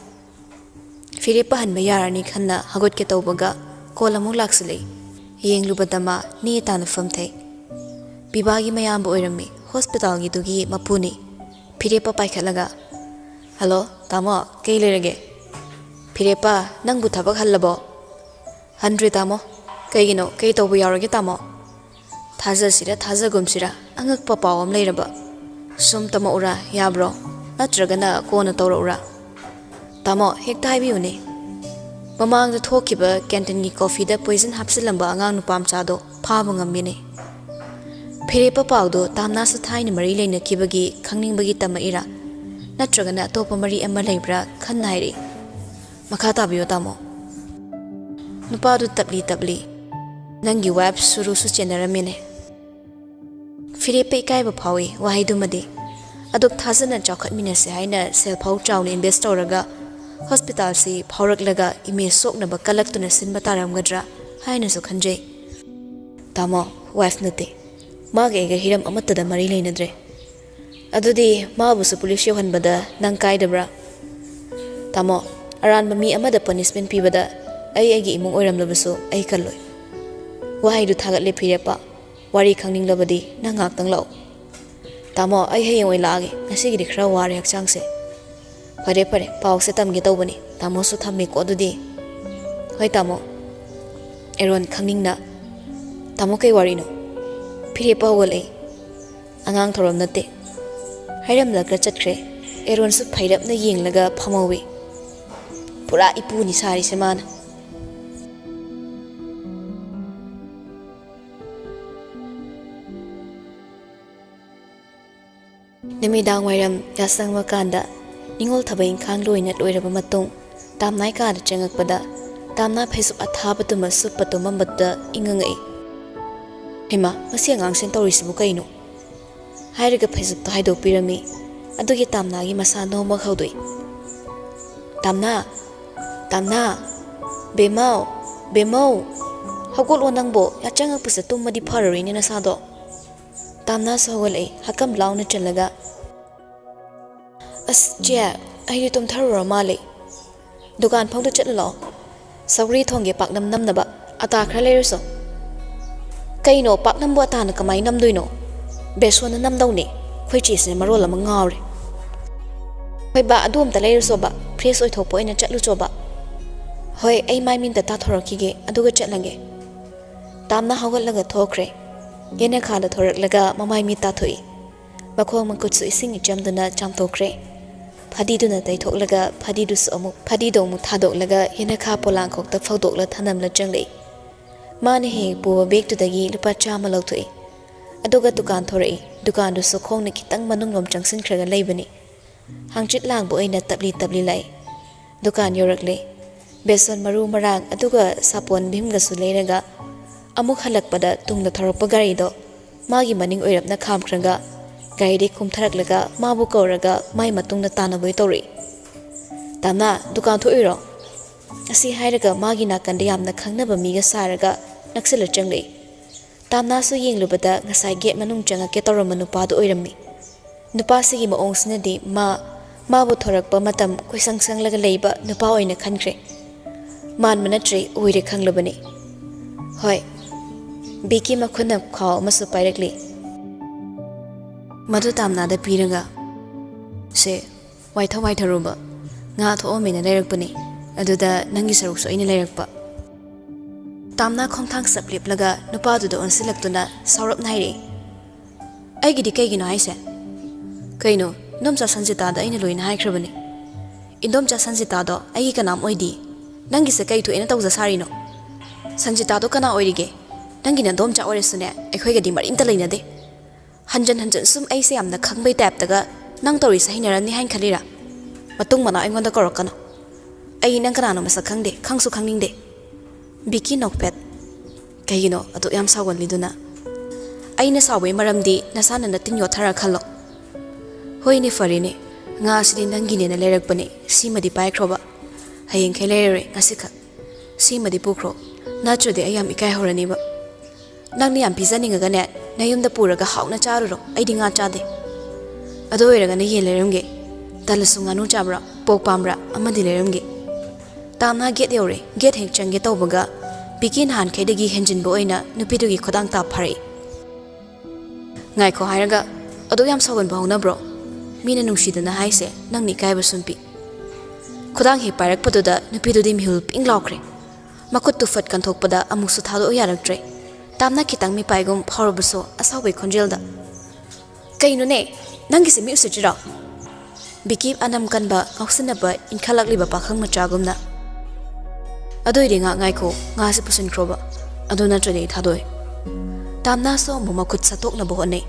ꯐꯤꯔꯦꯞꯄ ꯍꯟꯕ ꯌꯥꯔꯅꯤ ꯈꯟꯅ ꯍꯧꯒꯠꯀꯦ ꯇꯧꯕꯒ ꯀꯣꯜ ꯑꯃꯨꯛ ꯂꯥꯛꯁꯤꯜꯂꯛꯏ꯫ ꯌꯦꯡꯂꯨꯕꯗ ꯃꯥ ꯅꯦ ꯇꯥꯅꯐꯝ ꯊꯩ꯫ ꯄꯤꯕꯥꯒꯤ ꯃꯌꯥꯝꯕ ꯑꯣꯏꯔꯝꯃꯤ, ꯍꯣꯁꯄꯤꯇꯥꯜꯒꯤꯗꯨꯒꯤ ꯃꯄꯨꯅꯤ꯫ ꯐꯤꯔꯦꯞꯄ ꯄꯥꯏꯈꯠꯂꯒ, "ꯍꯜꯂꯣ ꯇꯥꯃꯣ, ꯀꯩ ꯂꯩꯔꯒꯦ?" "ꯐꯤꯔꯦꯞꯄ, ꯅꯪꯕꯨ ꯊꯕꯛ ꯍꯜꯂꯕꯣ?" "ꯍꯟꯗ꯭ꯔꯤ ꯇꯥꯃꯣ꯫ ꯀꯩꯒꯤꯅꯣ? ꯀꯩ ꯇꯧꯕ ꯌꯥꯎꯔꯒꯦ ꯇꯥꯃꯣ?" ꯊꯥꯖꯁꯤꯔ ꯊꯥꯖꯒꯨꯝꯁꯤꯔ, ꯑꯉꯛꯄ ꯄꯥꯎ ꯑꯃ ꯂꯩꯔꯕ꯫ ꯁꯨꯝ ꯇꯝꯃꯛꯎꯔꯥ, ꯌꯥꯕ꯭ꯔꯣ? ꯅꯠꯇ꯭ꯔꯒꯅ ꯀꯣꯟꯅ ꯇꯧꯔꯛꯎꯔꯥ? ꯇꯥꯃꯣ, ꯍꯦꯛꯇ ꯍꯥꯏꯕꯤꯌꯨꯅꯦ꯫ ꯃꯃꯥꯡꯗ ꯊꯣꯛꯈꯤꯕ ꯀꯦꯟꯇꯤꯟꯒꯤ ꯀꯣꯐꯤꯗ ꯄꯣꯏꯖꯟ ꯍꯥꯞꯆꯤꯜꯂꯝꯕ ꯑꯉꯥꯡ ꯅꯨꯄꯥ ꯃꯆꯥꯗꯣ ꯐꯥꯕ ꯉꯝꯃꯤꯅꯦ꯫ ꯐꯤꯔꯦꯞꯄ ꯄꯥꯎꯗꯣ ꯇꯥꯝꯅꯥꯁꯨ ꯊꯥꯏꯅ ꯃꯔꯤ ꯂꯩꯅꯈꯤꯕꯒꯤ ꯈꯪꯅꯤꯡꯕꯒꯤ ꯇꯝꯃꯛꯏꯔꯥ? ꯅꯠꯇ꯭ꯔꯒꯅ ꯑꯇꯣꯞꯄ ꯃꯔꯤ ꯑꯃ ꯂꯩꯕ꯭ꯔꯥ ꯈꯟꯅ ꯍꯥꯏꯔꯛꯏ꯫ ꯃꯈꯥ ꯇꯥꯕꯤꯌꯣ ꯇꯥꯃꯣ꯫ ꯅꯨꯄꯥꯗꯨ ꯇꯞꯂꯤ ꯇꯞꯂꯤ, "ꯅꯪꯒꯤ ꯋꯥꯏꯐ ꯁꯨꯔꯨꯁꯨ ꯆꯦꯟꯅꯔꯝꯃꯤꯅꯦ꯫" ꯐꯤꯔꯦꯞꯄ ꯏꯀꯥꯏꯕ ꯐꯥꯎꯏ ꯋꯥꯍꯩꯗꯨꯃꯗꯤ꯫ ꯑꯗꯨꯛ ꯊꯥꯖꯅ ꯆꯥꯎꯈꯠꯃꯤꯟꯅꯁꯦ ꯍꯥꯏꯅ ꯁꯦꯜ ꯐꯥꯎ ꯆꯥꯎꯅ ꯏꯟꯚꯦꯁ ꯇꯧꯔꯒ ꯍꯣꯁꯄꯤꯇꯥꯜꯁꯤ ꯐꯥꯎꯔꯛꯂꯒ ꯏꯃꯦꯖ ꯁꯣꯛꯅꯕ ꯀꯜꯂꯛꯇꯨꯅ ꯁꯤꯟꯕ ꯇꯥꯔꯝꯒꯗ꯭ꯔꯥ ꯍꯥꯏꯅꯁꯨ ꯈꯟꯖꯩ꯫ ꯇꯥꯃꯣ, ꯋꯥꯏꯐ ꯅꯠꯇꯦ꯫ ꯃꯥꯒ ꯑꯩꯒ ꯍꯤꯔꯝ ꯑꯃꯠꯇꯗ ꯃꯔꯤ ꯂꯩꯅꯗ꯭ꯔꯦ꯫ ꯑꯗꯨꯗꯤ ꯃꯥꯕꯨꯁꯨ ꯄꯨꯂꯤꯁ ꯌꯧꯍꯟꯕꯗ ꯅꯪ ꯀꯥꯏꯗꯕ꯭ꯔꯥ? ꯇꯥꯃꯣ, ꯑꯔꯥꯟꯕ ꯃꯤ ꯑꯃꯗ ꯄꯅꯤꯁꯃꯦꯟ ꯄꯤꯕꯗ ꯑꯩ ꯑꯩꯒꯤ ꯏꯃꯨꯡ ꯑꯣꯏꯔꯝꯂꯕꯁꯨ ꯑꯩ ꯀꯜꯂꯣꯏ꯫ ꯋꯥꯍꯩꯗꯨ ꯊꯥꯒꯠꯂꯦ ꯐꯤꯔꯦꯞꯄ꯫ "ꯋꯥꯔꯤ ꯈꯪꯅꯤꯡꯂꯕꯗꯤ ꯅꯪ ꯉꯥꯛꯇꯪ ꯂꯥꯛꯑꯣ꯫" "ꯇꯥꯃꯣ, ꯑꯩ ꯍꯌꯦꯡ ꯑꯣꯏꯅ ꯂꯥꯛꯑꯒꯦ, ꯉꯁꯤꯒꯤꯗꯤ ꯈꯔ ꯋꯥꯔꯦ ꯍꯛꯆꯥꯡꯁꯦ꯫" "ꯐꯔꯦ ꯐꯔꯦ, ꯄꯥꯎꯁꯦ ꯇꯝꯒꯦ ꯇꯧꯕꯅꯤ, ꯇꯥꯃꯣꯁꯨ ꯊꯝꯃꯦꯀꯣ ꯑꯗꯨꯗꯤ꯫" "ꯍꯣꯏ ꯇꯥꯃꯣ꯫" ꯑꯦꯔꯣꯟ ꯈꯪꯅꯤꯡꯅ, "ꯇꯥꯃꯣ, ꯀꯩ ꯋꯥꯔꯤꯅꯣ?" ꯐꯤꯔꯦꯞꯄ ꯍꯧꯒꯠꯂꯛꯏ꯫ "ꯑꯉꯥꯡ ꯊꯧꯔꯝ ꯅꯠꯇꯦ꯫" ꯍꯥꯏꯔꯝꯂꯒ ꯆꯠꯈ꯭ꯔꯦ꯫ ꯑꯦꯔꯣꯟꯁꯨ ꯐꯩꯔꯞꯅ ꯌꯦꯡꯂꯒ ꯐꯝꯍꯧꯏ꯫ ꯄꯨꯔꯥ ꯏꯄꯨꯅꯤ ꯁꯥꯔꯤꯁꯦ ꯃꯥꯅ꯫ ꯅꯨꯃꯤꯗꯥꯡ ꯋꯥꯏꯔꯝ ꯌꯥꯆꯪꯕ ꯀꯥꯟꯗ ꯅꯤꯉꯣꯜ ꯊꯕꯛ ꯏꯪꯈꯥꯡ ꯂꯣꯏꯅ ꯂꯣꯏꯔꯕ ꯃꯇꯨꯡ, ꯇꯥꯝꯅꯥꯏ ꯀꯥꯗ ꯆꯪꯉꯛꯄꯗ, ꯇꯥꯝꯅꯥ ꯐꯩꯖꯨꯞ ꯑꯊꯥꯕꯗꯨꯃ ꯁꯨꯞꯄ ꯇꯨꯝꯃꯝꯕꯗꯨꯗ ꯏꯪꯉꯪꯉꯛꯏ꯫ "ꯍꯩꯃꯥ, ꯃꯁꯤ ꯑꯉꯥꯡꯁꯤꯅ ꯇꯧꯔꯤꯁꯤꯕꯨ ꯀꯩꯅꯣ?" ꯍꯥꯏꯔꯒ ꯐꯩꯖꯨꯞꯇꯣ ꯍꯥꯏꯗꯣꯛꯄꯤꯔꯝꯃꯤ꯫ ꯑꯗꯨꯒꯤ ꯇꯥꯝꯅꯥꯒꯤ ꯃꯁꯥ ꯅꯣꯝꯃꯛ ꯍꯧꯗꯣꯛꯏ꯫ "ꯇꯥꯝꯅꯥ! ꯇꯥꯝꯅꯥ! ꯕꯦꯃꯧ! ꯕꯦꯃꯧ! ꯍꯧꯒꯠꯂꯣ ꯅꯪꯕꯣ! ꯌꯥꯆꯪꯉꯛꯄꯁꯤꯗ ꯇꯨꯝꯃꯗꯤ ꯐꯔꯔꯣꯏꯅꯦ ꯅꯁꯥꯗꯣ꯫" ꯇꯥꯝꯅꯥꯁꯨ ꯍꯧꯒꯠꯂꯛꯏ, ꯍꯀꯝ ꯂꯥꯎꯅ ꯆꯜꯂꯒ꯫ "ꯑꯁ ꯆꯦ, ꯑꯩꯗꯤ ꯇꯨꯝꯊꯔꯨꯔ ꯃꯥꯜꯂꯦ꯫ ꯗꯨꯀꯥꯟ ꯐꯥꯎꯗ ꯆꯠꯂꯨ ꯂꯥꯛꯑꯣ꯫ ꯁꯧꯒ꯭ꯔꯤ ꯊꯣꯡꯒꯦ ꯄꯥꯛꯅꯝ ꯅꯝꯅꯕ꯫ ꯑꯇꯥ ꯈꯔ ꯂꯩꯔꯨꯁꯣ꯫" "ꯀꯩꯅꯣ, ꯄꯥꯛꯅꯝꯕꯨ ꯑꯇꯥꯅ ꯀꯃꯥꯏ ꯅꯝꯗꯣꯏꯅꯣ? ꯕꯦꯁꯣꯟꯅ ꯅꯝꯗꯧꯅꯦ꯫ ꯑꯩꯈꯣꯏ ꯆꯦꯁꯤꯅ ꯃꯔꯣꯜ ꯑꯃ ꯉꯥꯎꯔꯦ꯫" "ꯍꯣꯏ ꯕꯥ, ꯑꯗꯨ ꯑꯝꯇ ꯂꯩꯔꯨꯁꯣꯕ꯫ ꯐ꯭ꯔꯦꯁ ꯑꯣꯏꯊꯣꯛꯄ ꯑꯣꯏꯅ ꯆꯠꯂꯨꯆꯣꯕ꯫" "ꯍꯣꯏ, ꯑꯩ ꯃꯥꯏ ꯃꯤꯠ ꯑꯝꯇ ꯇꯥꯊꯣꯔꯛꯈꯤꯒꯦ, ꯑꯗꯨꯒ ꯆꯠꯂꯒꯦ꯫" ꯇꯥꯝꯅꯥ ꯍꯧꯒꯠꯂꯒ ꯊꯣꯛꯈ꯭ꯔꯦ꯫ ꯌꯦꯅꯈꯥꯗ ꯊꯣꯔꯛꯂꯒ ꯃꯃꯥꯏ ꯃꯤꯠ ꯇꯥꯊꯣꯛꯏ꯫ ꯃꯈꯣꯡ ꯃꯈꯨꯠꯁꯨ ꯏꯁꯤꯡ ꯏꯆꯝꯗꯨꯅ ꯆꯥꯝꯊꯣꯛꯈ꯭ꯔꯦ꯫ ꯐꯗꯤꯗꯨꯅ ꯇꯩꯊꯣꯛꯂꯒ ꯐꯗꯤꯗꯨꯁꯨ ꯑꯃꯨꯛ, ꯐꯗꯤꯗꯨ ꯑꯃꯨꯛ ꯊꯥꯗꯣꯛꯂꯒ ꯌꯦꯅꯈꯥ ꯄꯣꯂꯥꯡꯈꯣꯛꯇ ꯐꯧꯗꯣꯛꯂ ꯊꯅꯝꯂ ꯆꯪꯂꯛꯏ꯫ ꯃꯥꯅ ꯍꯦꯛ ꯍꯦꯛ ꯄꯨꯕ ꯕꯦꯒꯇꯨꯗꯒꯤ ꯂꯨꯄꯥ ꯆꯥꯝꯃ ꯂꯧꯊꯣꯛꯏ꯫ ꯑꯗꯨꯒ ꯗꯨꯀꯥꯟ ꯊꯣꯔꯛꯏ꯫ ꯗꯨꯀꯥꯟꯗꯨꯁꯨ ꯈꯣꯡꯅ ꯈꯤꯇꯪ ꯃꯅꯨꯡꯂꯣꯝ ꯆꯪꯁꯤꯟꯈ꯭ꯔꯒ ꯂꯩꯕꯅꯤ꯫ ꯍꯥꯡꯆꯤꯠ ꯂꯥꯡꯕ ꯑꯣꯏꯅ ꯇꯞꯂꯤ ꯇꯞꯂꯤ ꯂꯥꯛꯏ꯫ ꯗꯨꯀꯥꯟ ꯌꯧꯔꯛꯂꯦ꯫ ꯕꯦꯁꯣꯟ ꯃꯔꯨ ꯃꯔꯥꯡ ꯑꯗꯨꯒ ꯁꯥꯄꯣꯟ ꯚꯤꯝꯒꯁꯨ ꯂꯩꯔꯒ ꯑꯃꯨꯛ ꯍꯜꯂꯛꯄꯗ ꯇꯨꯡꯗ ꯊꯧꯔꯛꯄ ꯒꯥꯔꯤꯗꯣ ꯃꯥꯒꯤ ꯃꯅꯤꯡ ꯑꯣꯏꯔꯞꯅ ꯈꯥꯝꯈ꯭ꯔꯒ ꯒꯥꯔꯤꯗꯒꯤ ꯀꯨꯝꯊꯔꯛꯂꯒ ꯃꯥꯕꯨ ꯀꯧꯔꯒ ꯃꯥꯏ ꯃꯇꯨꯡꯗ ꯇꯥꯟꯅꯕꯣꯏ ꯇꯧꯔꯛꯏ꯫ "ꯇꯥꯝꯅꯥ, ꯗꯨꯀꯥꯟ ꯊꯣꯛꯎꯏꯔꯣ?" ꯑꯁꯤ ꯍꯥꯏꯔꯒ ꯃꯥꯒꯤ ꯅꯥꯀꯟꯗ ꯌꯥꯝꯅ ꯈꯪꯅꯕ ꯃꯤꯒ ꯁꯥꯔꯒ ꯅꯛꯁꯤꯜꯂ ꯆꯪꯂꯛꯏ꯫ ꯇꯥꯝꯅꯥꯁꯨ ꯌꯦꯡꯂꯨꯕꯗ ꯉꯁꯥꯏ ꯒꯦꯠ ꯃꯅꯨꯡ ꯆꯪꯉꯛꯀꯦ ꯇꯧꯔꯝꯕ ꯅꯨꯄꯥꯗꯨ ꯑꯣꯏꯔꯝꯃꯤ꯫ ꯅꯨꯄꯥꯁꯤꯒꯤ ꯃꯑꯣꯡꯁꯤꯅꯗꯤ ꯃꯥ, ꯃꯥꯕꯨ ꯊꯣꯔꯛꯄ ꯃꯇꯝ ꯀꯣꯏꯁꯪ ꯁꯪꯂꯒ ꯂꯩꯕ ꯅꯨꯄꯥ ꯑꯣꯏꯅ ꯈꯟꯈ꯭ꯔꯦ꯫ ꯃꯥꯟꯕ ꯅꯠꯇ꯭ꯔꯦ, ꯑꯣꯏꯔꯦ ꯈꯪꯂꯕꯅꯤ꯫ "ꯍꯣꯏ, ꯕꯤꯀꯤ ꯃꯈꯨꯠꯅ ꯈꯥꯎ ꯑꯃꯁꯨ ꯄꯥꯏꯔꯛꯂꯤ꯫ ꯃꯗꯨ ꯇꯥꯝꯅꯥꯗ ꯄꯤꯔꯒ, "ꯁꯦ, ꯋꯥꯏꯊꯧ ꯋꯥꯏꯊꯔꯨꯕ, ꯉꯥ ꯊꯣꯛꯑꯝꯃꯦꯅ ꯂꯩꯔꯛꯄꯅꯤ꯫ ꯑꯗꯨꯗ ꯅꯪꯒꯤ ꯁꯔꯨꯛꯁꯨ ꯑꯩꯅ ꯂꯩꯔꯛꯄ꯫" ꯇꯥꯝꯅꯥ ꯈꯣꯡꯊꯥꯡ ꯆꯞ ꯂꯦꯞꯂꯒ ꯅꯨꯄꯥꯗꯨꯗ ꯑꯣꯟꯁꯤꯜꯂꯛꯇꯨꯅ ꯁꯥꯎꯔꯞꯅ ꯍꯥꯏꯔꯛꯏ, "ꯑꯩꯒꯤꯗꯤ ꯀꯩꯒꯤꯅꯣ ꯍꯥꯏꯁꯦ?" "ꯀꯩꯅꯣ, ꯏꯟꯗꯣꯝꯆꯥ ꯁꯟꯖꯤꯇꯥꯗ ꯑꯩꯅ ꯂꯣꯏꯅ ꯍꯥꯏꯈ꯭ꯔꯕꯅꯤ꯫" "ꯏꯟꯗꯣꯝꯆꯥ ꯁꯟꯖꯤꯇꯥꯗꯣ ꯑꯩꯒꯤ ꯀꯅꯥꯝ ꯑꯣꯏꯗꯤ꯫ ꯅꯪꯒꯤꯁꯦ ꯀꯩ ꯊꯣꯛꯑꯦꯅ ꯇꯧꯖ ꯁꯥꯔꯤꯅꯣ? ꯁꯟꯖꯤꯇꯥꯗꯣ ꯀꯅꯥ ꯑꯣꯏꯔꯤꯒꯦ? ꯅꯪꯒꯤ ꯅꯗꯣꯝꯆꯥ ꯑꯣꯏꯔꯁꯨꯅꯦ, ꯑꯩꯈꯣꯏꯒꯗꯤ ꯃꯔꯤꯝꯇ ꯂꯩꯅꯗꯦ꯫ ꯍꯟꯖꯟ ꯍꯟꯖꯟ ꯁꯨꯝ ꯑꯩꯁꯦ ꯌꯥꯝꯅ ꯈꯪꯕꯩ ꯇꯥꯏꯞꯇꯒ ꯅꯪ ꯇꯧꯔꯤꯁꯦ ꯍꯩꯅꯔꯝꯅꯤ ꯍꯥꯏꯅ ꯈꯜꯂꯤꯔꯥ? ꯃꯇꯨꯡ ꯃꯅꯥꯎ ꯑꯩꯉꯣꯟꯗ ꯀꯧꯔꯛꯀꯅꯨ꯫ ꯑꯩ ꯅꯪ ꯀꯅꯥꯅꯣ ꯃꯁꯛ ꯈꯪꯗꯦ, ꯈꯪꯁꯨ ꯈꯪꯅꯤꯡꯗꯦ꯫" ꯕꯤꯀꯤ ꯅꯣꯛꯐꯦꯠ, "ꯀꯩꯒꯤꯅꯣ ꯑꯗꯨꯛ ꯌꯥꯝ ꯁꯥꯎꯒꯜꯂꯤꯗꯨꯅ?" "ꯑꯩꯅ ꯁꯥꯎꯕꯩ ꯃꯔꯝꯗꯤ ꯅꯁꯥꯅ ꯅꯇꯤꯟ ꯌꯣꯠꯊꯔ ꯈꯜꯂꯣ꯫" "ꯍꯣꯏꯅꯦ, ꯐꯔꯦꯅꯦ, ꯉꯥꯁꯤꯗꯤ ꯅꯪꯒꯤꯅꯦꯅ ꯂꯩꯔꯛꯄꯅꯦ, ꯁꯤꯃꯗꯤ ꯄꯥꯏꯈ꯭ꯔꯣꯕ꯫ ꯍꯌꯦꯡꯈꯩ ꯂꯩꯔꯔꯣꯏ, ꯉꯁꯤꯈꯛ꯫ ꯁꯤꯃꯗꯤ ꯄꯨꯈ꯭ꯔꯣ, ꯅꯠꯇ꯭ꯔꯗꯤ ꯑꯩ ꯌꯥꯝ ꯏꯀꯥꯏ ꯍꯧꯔꯅꯤꯕ꯫ ꯅꯪꯅ ꯌꯥꯝ ꯄꯤꯖꯅꯤꯡꯉꯒꯅꯦ, ꯅꯌꯨꯝꯗ ꯄꯨꯔꯒ ꯍꯥꯎꯅ ꯆꯥꯔꯨꯔꯣ, ꯑꯩꯗꯤ ꯉꯥ ꯆꯥꯗꯦ꯫ ꯑꯗꯨ ꯑꯣꯏꯔꯒꯅ ꯌꯦꯟ ꯂꯩꯔꯝꯒꯦ, ꯇꯜꯂꯁꯨ ꯉꯥꯅꯨ ꯆꯥꯕ꯭ꯔꯥ, ꯄꯣꯛ ꯄꯥꯝꯕ꯭ꯔꯥ, ꯑꯃꯗꯤ ꯂꯩꯔꯝꯒꯦ꯫" ꯇꯥꯝꯅꯥ ꯒꯦꯠ ꯌꯧꯔꯦ꯫ ꯒꯦꯠ ꯍꯦꯛ ꯆꯪꯒꯦ ꯇꯧꯕꯒ ꯕꯤꯀꯤ ꯅꯍꯥꯟꯈꯩꯗꯒꯤ ꯍꯦꯟꯖꯤꯟꯕ ꯑꯣꯏꯅ ꯅꯨꯄꯤꯗꯨꯒꯤ ꯈꯨꯗꯥꯡ ꯇꯥꯞ ꯐꯥꯔꯛꯏ꯫ "ꯉꯥꯏꯈꯣ ꯍꯥꯏꯔꯒ ꯑꯗꯨꯛ ꯌꯥꯝ ꯁꯥꯎꯒꯟꯕ ꯍꯧꯅꯕ꯭ꯔꯣ? ꯃꯤꯅ ꯅꯨꯡꯁꯤꯗꯅ ꯍꯥꯏꯁꯦ ꯅꯪꯅ ꯏꯀꯥꯏꯕ ꯁꯨꯝ ꯄꯤ꯫" ꯈꯨꯗꯥꯡ ꯍꯦꯛ ꯄꯥꯏꯔꯛꯄꯗꯨꯗ ꯅꯨꯄꯤꯗꯨꯗꯤ ꯃꯤꯍꯨꯜ ꯄꯤꯡ ꯂꯥꯎꯈ꯭ꯔꯦ꯫ ꯃꯈꯨꯠꯇꯨ ꯐꯠ ꯀꯟꯊꯣꯛꯄꯗ ꯑꯃꯨꯛꯁꯨ ꯊꯥꯗꯣꯛꯑ ꯌꯥꯔꯛꯇ꯭ꯔꯦ꯫ ꯇꯥꯝꯅꯥ ꯈꯤꯇꯪ ꯃꯤꯄꯥꯏꯒꯨꯝ ꯐꯥꯎꯔꯕꯁꯨ ꯑꯁꯥꯎꯕꯩ ꯈꯣꯟꯖꯦꯜꯗ, "ꯀꯩꯅꯣꯅꯦ, ꯅꯪꯒꯤꯁꯦ ꯃꯤ ꯎꯁꯤꯠꯇ꯭ꯔꯤꯔꯣ?" ꯕꯤꯀꯤ ꯑꯅꯝ ꯀꯟꯕ ꯉꯥꯎꯁꯤꯟꯅꯕ ꯏꯟꯈꯠꯂꯛꯂꯤꯕ ꯄꯥꯈꯪ ꯃꯆꯥꯒꯨꯝꯅ꯫ "ꯑꯗꯨꯏꯗꯤ ꯉꯥꯛ ꯉꯥꯏꯈꯣ, ꯉꯥꯁꯦ ꯄꯨꯁꯤꯟꯈ꯭ꯔꯣꯕ, ꯑꯗꯨ ꯅꯠꯇ꯭ꯔꯗꯤ ꯑꯩ ꯊꯥꯗꯣꯛꯑꯣꯏ꯫" ꯇꯥꯝꯅꯥꯁꯨ ꯑꯃꯨꯛ ꯃꯈꯨꯠ ꯁꯠꯇꯣꯛꯅꯕ ꯍꯣꯠꯅꯩ꯫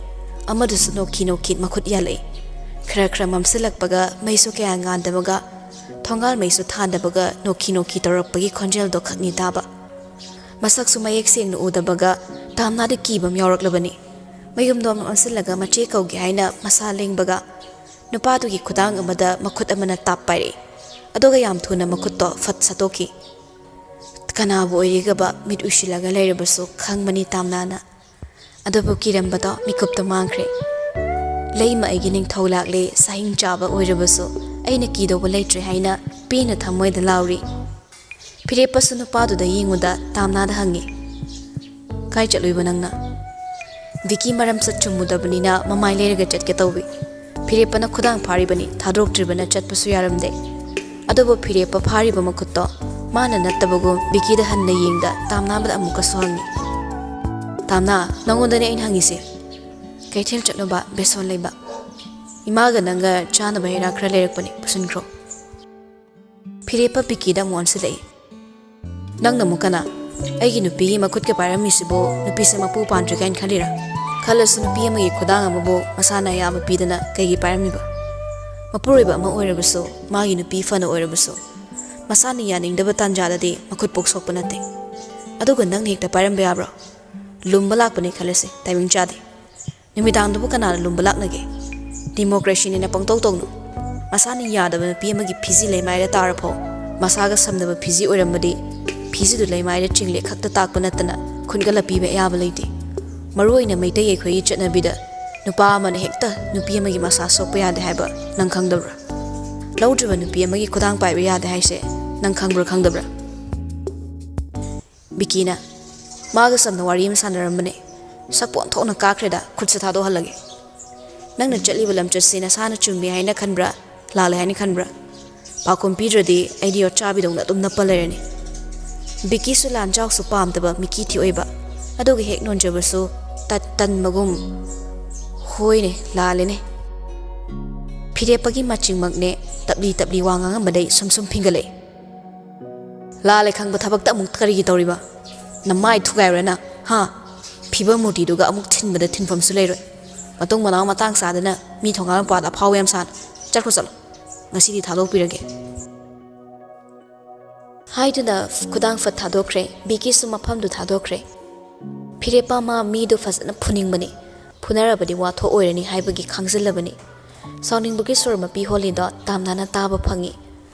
ꯑꯃꯗꯨꯁꯨ ꯅꯣꯛꯈꯤ ꯅꯣꯛꯈꯤ ꯃꯈꯨꯠ ꯌꯥꯜꯂꯛꯏ꯫ ꯈꯔ ꯈꯔ ꯃꯝꯁꯤꯜꯂꯛꯄꯒ ꯃꯩꯁꯨ ꯀꯌꯥ ꯉꯥꯟꯗꯕꯒ ꯊꯣꯡꯒꯥꯜ ꯃꯩꯁꯨ ꯊꯥꯟꯗꯕꯒ ꯅꯣꯛꯈꯤ ꯅꯣꯛꯈꯤ ꯇꯧꯔꯛꯄꯒꯤ ꯈꯣꯟꯖꯦꯜꯗꯣ ꯈꯛꯅꯤ ꯇꯥꯕ꯫ ꯃꯁꯛꯁꯨ ꯃꯌꯦꯛ ꯁꯦꯡꯅ ꯎꯗꯕꯒ ꯇꯥꯝꯅꯥꯗ ꯀꯤꯕ ꯑꯃ ꯌꯥꯎꯔꯛꯂꯕꯅꯤ꯫ ꯃꯌꯨꯝꯗꯣ ꯑꯃꯨꯛ ꯑꯣꯟꯁꯤꯜꯂꯒ ꯃꯆꯦ ꯀꯧꯒꯦ ꯍꯥꯏꯅ ꯃꯁꯥ ꯂꯦꯡꯕꯒ ꯅꯨꯄꯥꯗꯨꯒꯤ ꯈꯨꯗꯥꯡ ꯑꯃꯗ ꯃꯈꯨꯠ ꯑꯃꯅ ꯇꯥꯞ ꯄꯥꯏꯔꯛꯏ꯫ ꯑꯗꯨꯒ ꯌꯥꯝ ꯊꯨꯅ ꯃꯈꯨꯠꯇꯣ ꯐꯠ ꯁꯠꯇꯣꯛꯈꯤ꯫ ꯀꯅꯥꯕꯨ ꯑꯣꯏꯔꯤꯒꯕ ꯃꯤꯠ ꯎꯏꯁꯤꯜꯂꯒ ꯂꯩꯔꯕꯁꯨ ꯈꯪꯕꯅꯤ ꯇꯥꯝꯅꯥꯅ꯫ ꯑꯗꯨꯕꯨ ꯀꯤꯔꯝꯕꯗꯣ ꯃꯤꯀꯨꯞꯇ ꯃꯥꯡꯈ꯭ꯔꯦ꯫ "ꯂꯩꯃ ꯑꯩꯒꯤ ꯅꯤꯡꯊꯧ ꯂꯥꯛꯂꯦ, ꯁꯥꯍꯤꯡ ꯆꯥꯕ ꯑꯣꯏꯔꯕꯁꯨ ꯑꯩꯅ ꯀꯤꯗꯧꯕ ꯂꯩꯇ꯭ꯔꯦ" ꯍꯥꯏꯅ ꯄꯦꯟꯅ ꯊꯃꯣꯏꯗ ꯂꯥꯎꯔꯤ꯫ ꯐꯤꯔꯦꯞꯄꯁꯨ ꯅꯨꯄꯥꯗꯨꯗ ꯌꯦꯡꯉꯨꯗ ꯇꯥꯝꯅꯥꯗ ꯍꯪꯉꯤ, "ꯀꯥꯏ ꯆꯠꯂꯨꯏꯕ ꯅꯪꯅ?" ꯕꯤꯀꯤ ꯃꯔꯝ ꯆꯠ ꯆꯨꯝꯃꯨꯗꯕꯅꯤꯅ ꯃꯃꯥꯏ ꯂꯩꯔꯒ ꯆꯠꯀꯦ ꯇꯧꯏ꯫ ꯐꯤꯔꯦꯞꯄꯅ ꯈꯨꯗꯥꯡ ꯐꯥꯔꯤꯕꯅꯤ, ꯊꯥꯗꯣꯛꯇ꯭ꯔꯤꯕꯅ ꯆꯠꯄꯁꯨ ꯌꯥꯔꯝꯗꯦ꯫ ꯑꯗꯨꯕꯨ ꯐꯤꯔꯦꯞꯄ ꯐꯥꯔꯤꯕ ꯃꯈꯨꯠꯇꯣ ꯃꯥꯅ ꯅꯠꯇꯕꯒꯨꯝ ꯕꯤꯀꯤꯗ ꯍꯟꯅ ꯌꯦꯡꯗ ꯇꯥꯝꯅꯥꯕꯗ ꯑꯃꯨꯛꯀꯁꯨ ꯍꯪꯉꯤ꯫ "ꯇꯥꯝꯅꯥ, ꯅꯉꯣꯟꯗꯅꯦ ꯑꯩꯅ ꯍꯪꯉꯤꯁꯦ꯫ ꯀꯩꯊꯦꯜ ꯆꯠꯅꯕ ꯕꯦꯁꯣꯟ ꯂꯩꯕ꯫ ꯏꯃꯥꯒ ꯅꯪꯒ ꯆꯥꯅꯕ ꯍꯩ ꯔꯥ ꯈꯔ ꯂꯩꯔꯛꯄꯅꯦ, ꯄꯨꯁꯤꯟꯈ꯭ꯔꯣ꯫" ꯐꯤꯔꯦꯞꯄ ꯕꯤꯀꯤꯗ ꯑꯃꯨꯛ ꯑꯣꯟꯁꯤꯜꯂꯛꯏ꯫ "ꯅꯪꯅ ꯑꯃꯨꯛ ꯀꯅꯥ? ꯑꯩꯒꯤ ꯅꯨꯄꯤꯒꯤ ꯃꯈꯨꯠꯀ ꯄꯥꯏꯔꯝꯃꯤꯁꯤꯕꯨ ꯅꯨꯄꯤꯁꯦ ꯃꯄꯨ ꯄꯥꯟꯗ꯭ꯔꯤ ꯀꯥꯏꯅ ꯈꯜꯂꯤꯔꯥ? ꯈꯜꯂꯁꯨ ꯅꯨꯄꯤ ꯑꯃꯒꯤ ꯈꯨꯗꯥꯡ ꯑꯃꯕꯨ ꯃꯁꯥꯅ ꯑꯌꯥꯕ ꯄꯤꯗꯅ ꯀꯩꯒꯤ ꯄꯥꯏꯔꯝꯃꯤꯕ? ꯃꯄꯨꯔꯣꯏꯕ ꯑꯃ ꯑꯣꯏꯔꯕꯁꯨ, ꯃꯥꯒꯤ ꯅꯨꯄꯤ ꯐꯅ ꯑꯣꯏꯔꯕꯁꯨ, ꯃꯁꯥꯅ ꯌꯥꯅꯤꯡꯗꯕ ꯇꯥꯟꯖꯥꯗꯗꯤ ꯃꯈꯨꯠ ꯄꯣꯛ ꯁꯣꯛꯄ ꯅꯠꯇꯦ꯫ ꯑꯗꯨꯒ ꯅꯪꯅ ꯍꯦꯛꯇ ꯄꯥꯏꯔꯝꯕ ꯌꯥꯕ꯭ꯔꯣ? ꯂꯨꯝꯕ ꯂꯥꯛꯄꯅꯤ ꯈꯜꯂꯁꯤ, ꯇꯥꯏꯃꯤꯡ ꯆꯥꯗꯦ꯫ ꯅꯨꯃꯤꯗꯥꯡꯗꯨꯕꯨ ꯀꯅꯥꯅ ꯂꯨꯝꯕ ꯂꯥꯛꯅꯒꯦ? ꯗꯤꯃꯣꯀ꯭ꯔꯦꯁꯤꯅꯤꯅ ꯄꯪꯇꯧ ꯇꯧꯅꯨ꯫ ꯃꯁꯥꯅ ꯌꯥꯗꯕ ꯅꯨꯄꯤ ꯑꯃꯒꯤ ꯐꯤꯖꯤ ꯂꯩꯃꯥꯏꯗ ꯇꯥꯔꯐꯥꯎ ꯃꯁꯥꯒ ꯁꯝꯅꯕ ꯐꯤꯖꯤ ꯑꯣꯏꯔꯝꯕꯗꯤ ꯐꯤꯖꯤꯗꯨ ꯂꯩꯃꯥꯏꯗ ꯆꯤꯡꯂꯦ ꯈꯛꯇ ꯇꯥꯛꯄ ꯅꯠꯇꯅ ꯈꯨꯟꯒ ꯂꯞꯄꯤꯕ ꯑꯌꯥꯕ ꯂꯩꯇꯦ꯫ ꯃꯔꯨꯑꯣꯏꯅ ꯃꯩꯇꯩ ꯑꯩꯈꯣꯏꯒꯤ ꯆꯠꯅꯕꯤꯗ ꯅꯨꯄꯥ ꯑꯃꯅ ꯍꯦꯛꯇ ꯅꯨꯄꯤ ꯑꯃꯒꯤ ꯃꯁꯥ ꯁꯣꯛꯄ ꯌꯥꯗꯦ ꯍꯥꯏꯕ ꯅꯪ ꯈꯪꯗꯕ꯭ꯔꯥ? ꯂꯧꯗ꯭ꯔꯤꯕ ꯅꯨꯄꯤ ꯑꯃꯒꯤ ꯈꯨꯗꯥꯡ ꯄꯥꯏꯕ ꯌꯥꯗꯦ ꯍꯥꯏꯁꯦ ꯅꯪ ꯈꯪꯕ꯭ꯔꯥ ꯈꯪꯗꯕ꯭ꯔꯥ?" ꯕꯤꯀꯤꯅ ꯃꯥꯒ ꯆꯝꯅ ꯋꯥꯔꯤ ꯑꯃ ꯁꯥꯟꯅꯔꯝꯕꯅꯦ꯫ ꯁꯛꯄꯨ ꯑꯣꯟꯊꯣꯛꯅ ꯀꯥꯈ꯭ꯔꯦꯗ, ꯈꯨꯠꯁꯦ ꯊꯥꯗꯣꯛꯍꯜꯂꯒꯦ꯫ "ꯅꯪꯅ ꯆꯠꯂꯤꯕ ꯂꯝꯆꯠꯁꯤ ꯅꯁꯥꯅ ꯆꯨꯝꯃꯤ ꯍꯥꯏꯅ ꯈꯟꯕ꯭ꯔꯥ, ꯂꯥꯜꯂꯦ ꯍꯥꯏꯅ ꯈꯟꯕ꯭ꯔꯥ? ꯄꯥꯎꯈꯨꯝ ꯄꯤꯗ꯭ꯔꯗꯤ ꯑꯩꯗꯤ ꯌꯣꯠꯆꯥꯕꯤꯗꯧꯅ ꯑꯗꯨꯝ ꯅꯞꯄ ꯂꯩꯔꯅꯤ꯫" ꯕꯤꯀꯤꯁꯨ ꯂꯥꯟꯖꯥꯎꯁꯨ ꯄꯥꯝꯗꯕ ꯃꯤꯀꯤ ꯊꯤ ꯑꯣꯏꯕ, ꯑꯗꯨꯒ ꯍꯦꯛ ꯅꯣꯟꯖꯕꯁꯨ ꯇꯠ ꯇꯟꯕꯒꯨꯝ, "ꯍꯣꯏꯅꯦ, ꯂꯥꯜꯂꯦꯅꯦ꯫" ꯐꯤꯔꯦꯞꯄꯒꯤ ꯃꯆꯤꯡꯃꯛꯅꯦ ꯇꯞꯂꯤ ꯇꯞꯂꯤ ꯋꯥ ꯉꯥꯡꯉꯝꯕꯗꯩ ꯁꯨꯝ ꯁꯨꯝ ꯐꯤꯡꯒꯠꯂꯛꯏ꯫ "ꯂꯥꯜꯂꯦ ꯈꯪꯕ ꯊꯕꯛꯇ ꯑꯃꯨꯛ ꯀꯔꯤꯒꯤ ꯇꯧꯔꯤꯕ? ꯅꯃꯥꯏ ꯊꯨꯒꯥꯏꯔꯣꯏ ꯅꯪ, ꯍꯥ? ꯐꯤꯕꯝ ꯃꯨꯔꯇꯤꯗꯨꯒ ꯑꯃꯨꯛ ꯊꯤꯟꯕꯗ ꯊꯤꯟꯐꯝꯁꯨ ꯂꯩꯔꯣꯏ꯫ ꯃꯇꯨꯡ ꯃꯅꯥꯎ ꯃꯇꯥꯡ ꯆꯥꯗꯅ ꯃꯤ ꯊꯣꯡꯒꯥꯜ ꯃꯄꯥꯗ ꯑꯐꯥꯎꯕ ꯌꯥꯝ ꯁꯥꯅꯨ꯫ ꯆꯠꯈ꯭ꯔꯣ ꯆꯠꯂꯣ꯫ ꯉꯁꯤꯗꯤ ꯊꯥꯗꯣꯛꯄꯤꯔꯒꯦ꯫" ꯍꯥꯏꯗꯨꯅ ꯈꯨꯗꯥꯡ ꯐꯠ ꯊꯥꯗꯣꯛꯈ꯭ꯔꯦ꯫ ꯕꯤꯀꯤꯁꯨ ꯃꯐꯝꯗꯨ ꯊꯥꯗꯣꯛꯈ꯭ꯔꯦ꯫ ꯐꯤꯔꯦꯞꯄ ꯑꯃ ꯃꯤꯗꯨ ꯐꯖꯅ ꯐꯨꯅꯤꯡꯕꯅꯤ꯫ ꯐꯨꯅꯔꯕꯗꯤ ꯋꯥ ꯊꯣꯛꯑꯣꯏꯔꯅꯤ ꯍꯥꯏꯕꯒꯤ ꯈꯪꯖꯤꯜꯂꯕꯅꯤ꯫ ꯁꯥꯎꯅꯤꯡꯕꯒꯤ ꯁꯣꯔ ꯃꯄꯤ ꯍꯣꯜꯂꯤꯗꯣ ꯇꯥꯝꯅꯥꯅ ꯇꯥꯕ ꯐꯪꯉꯤ꯫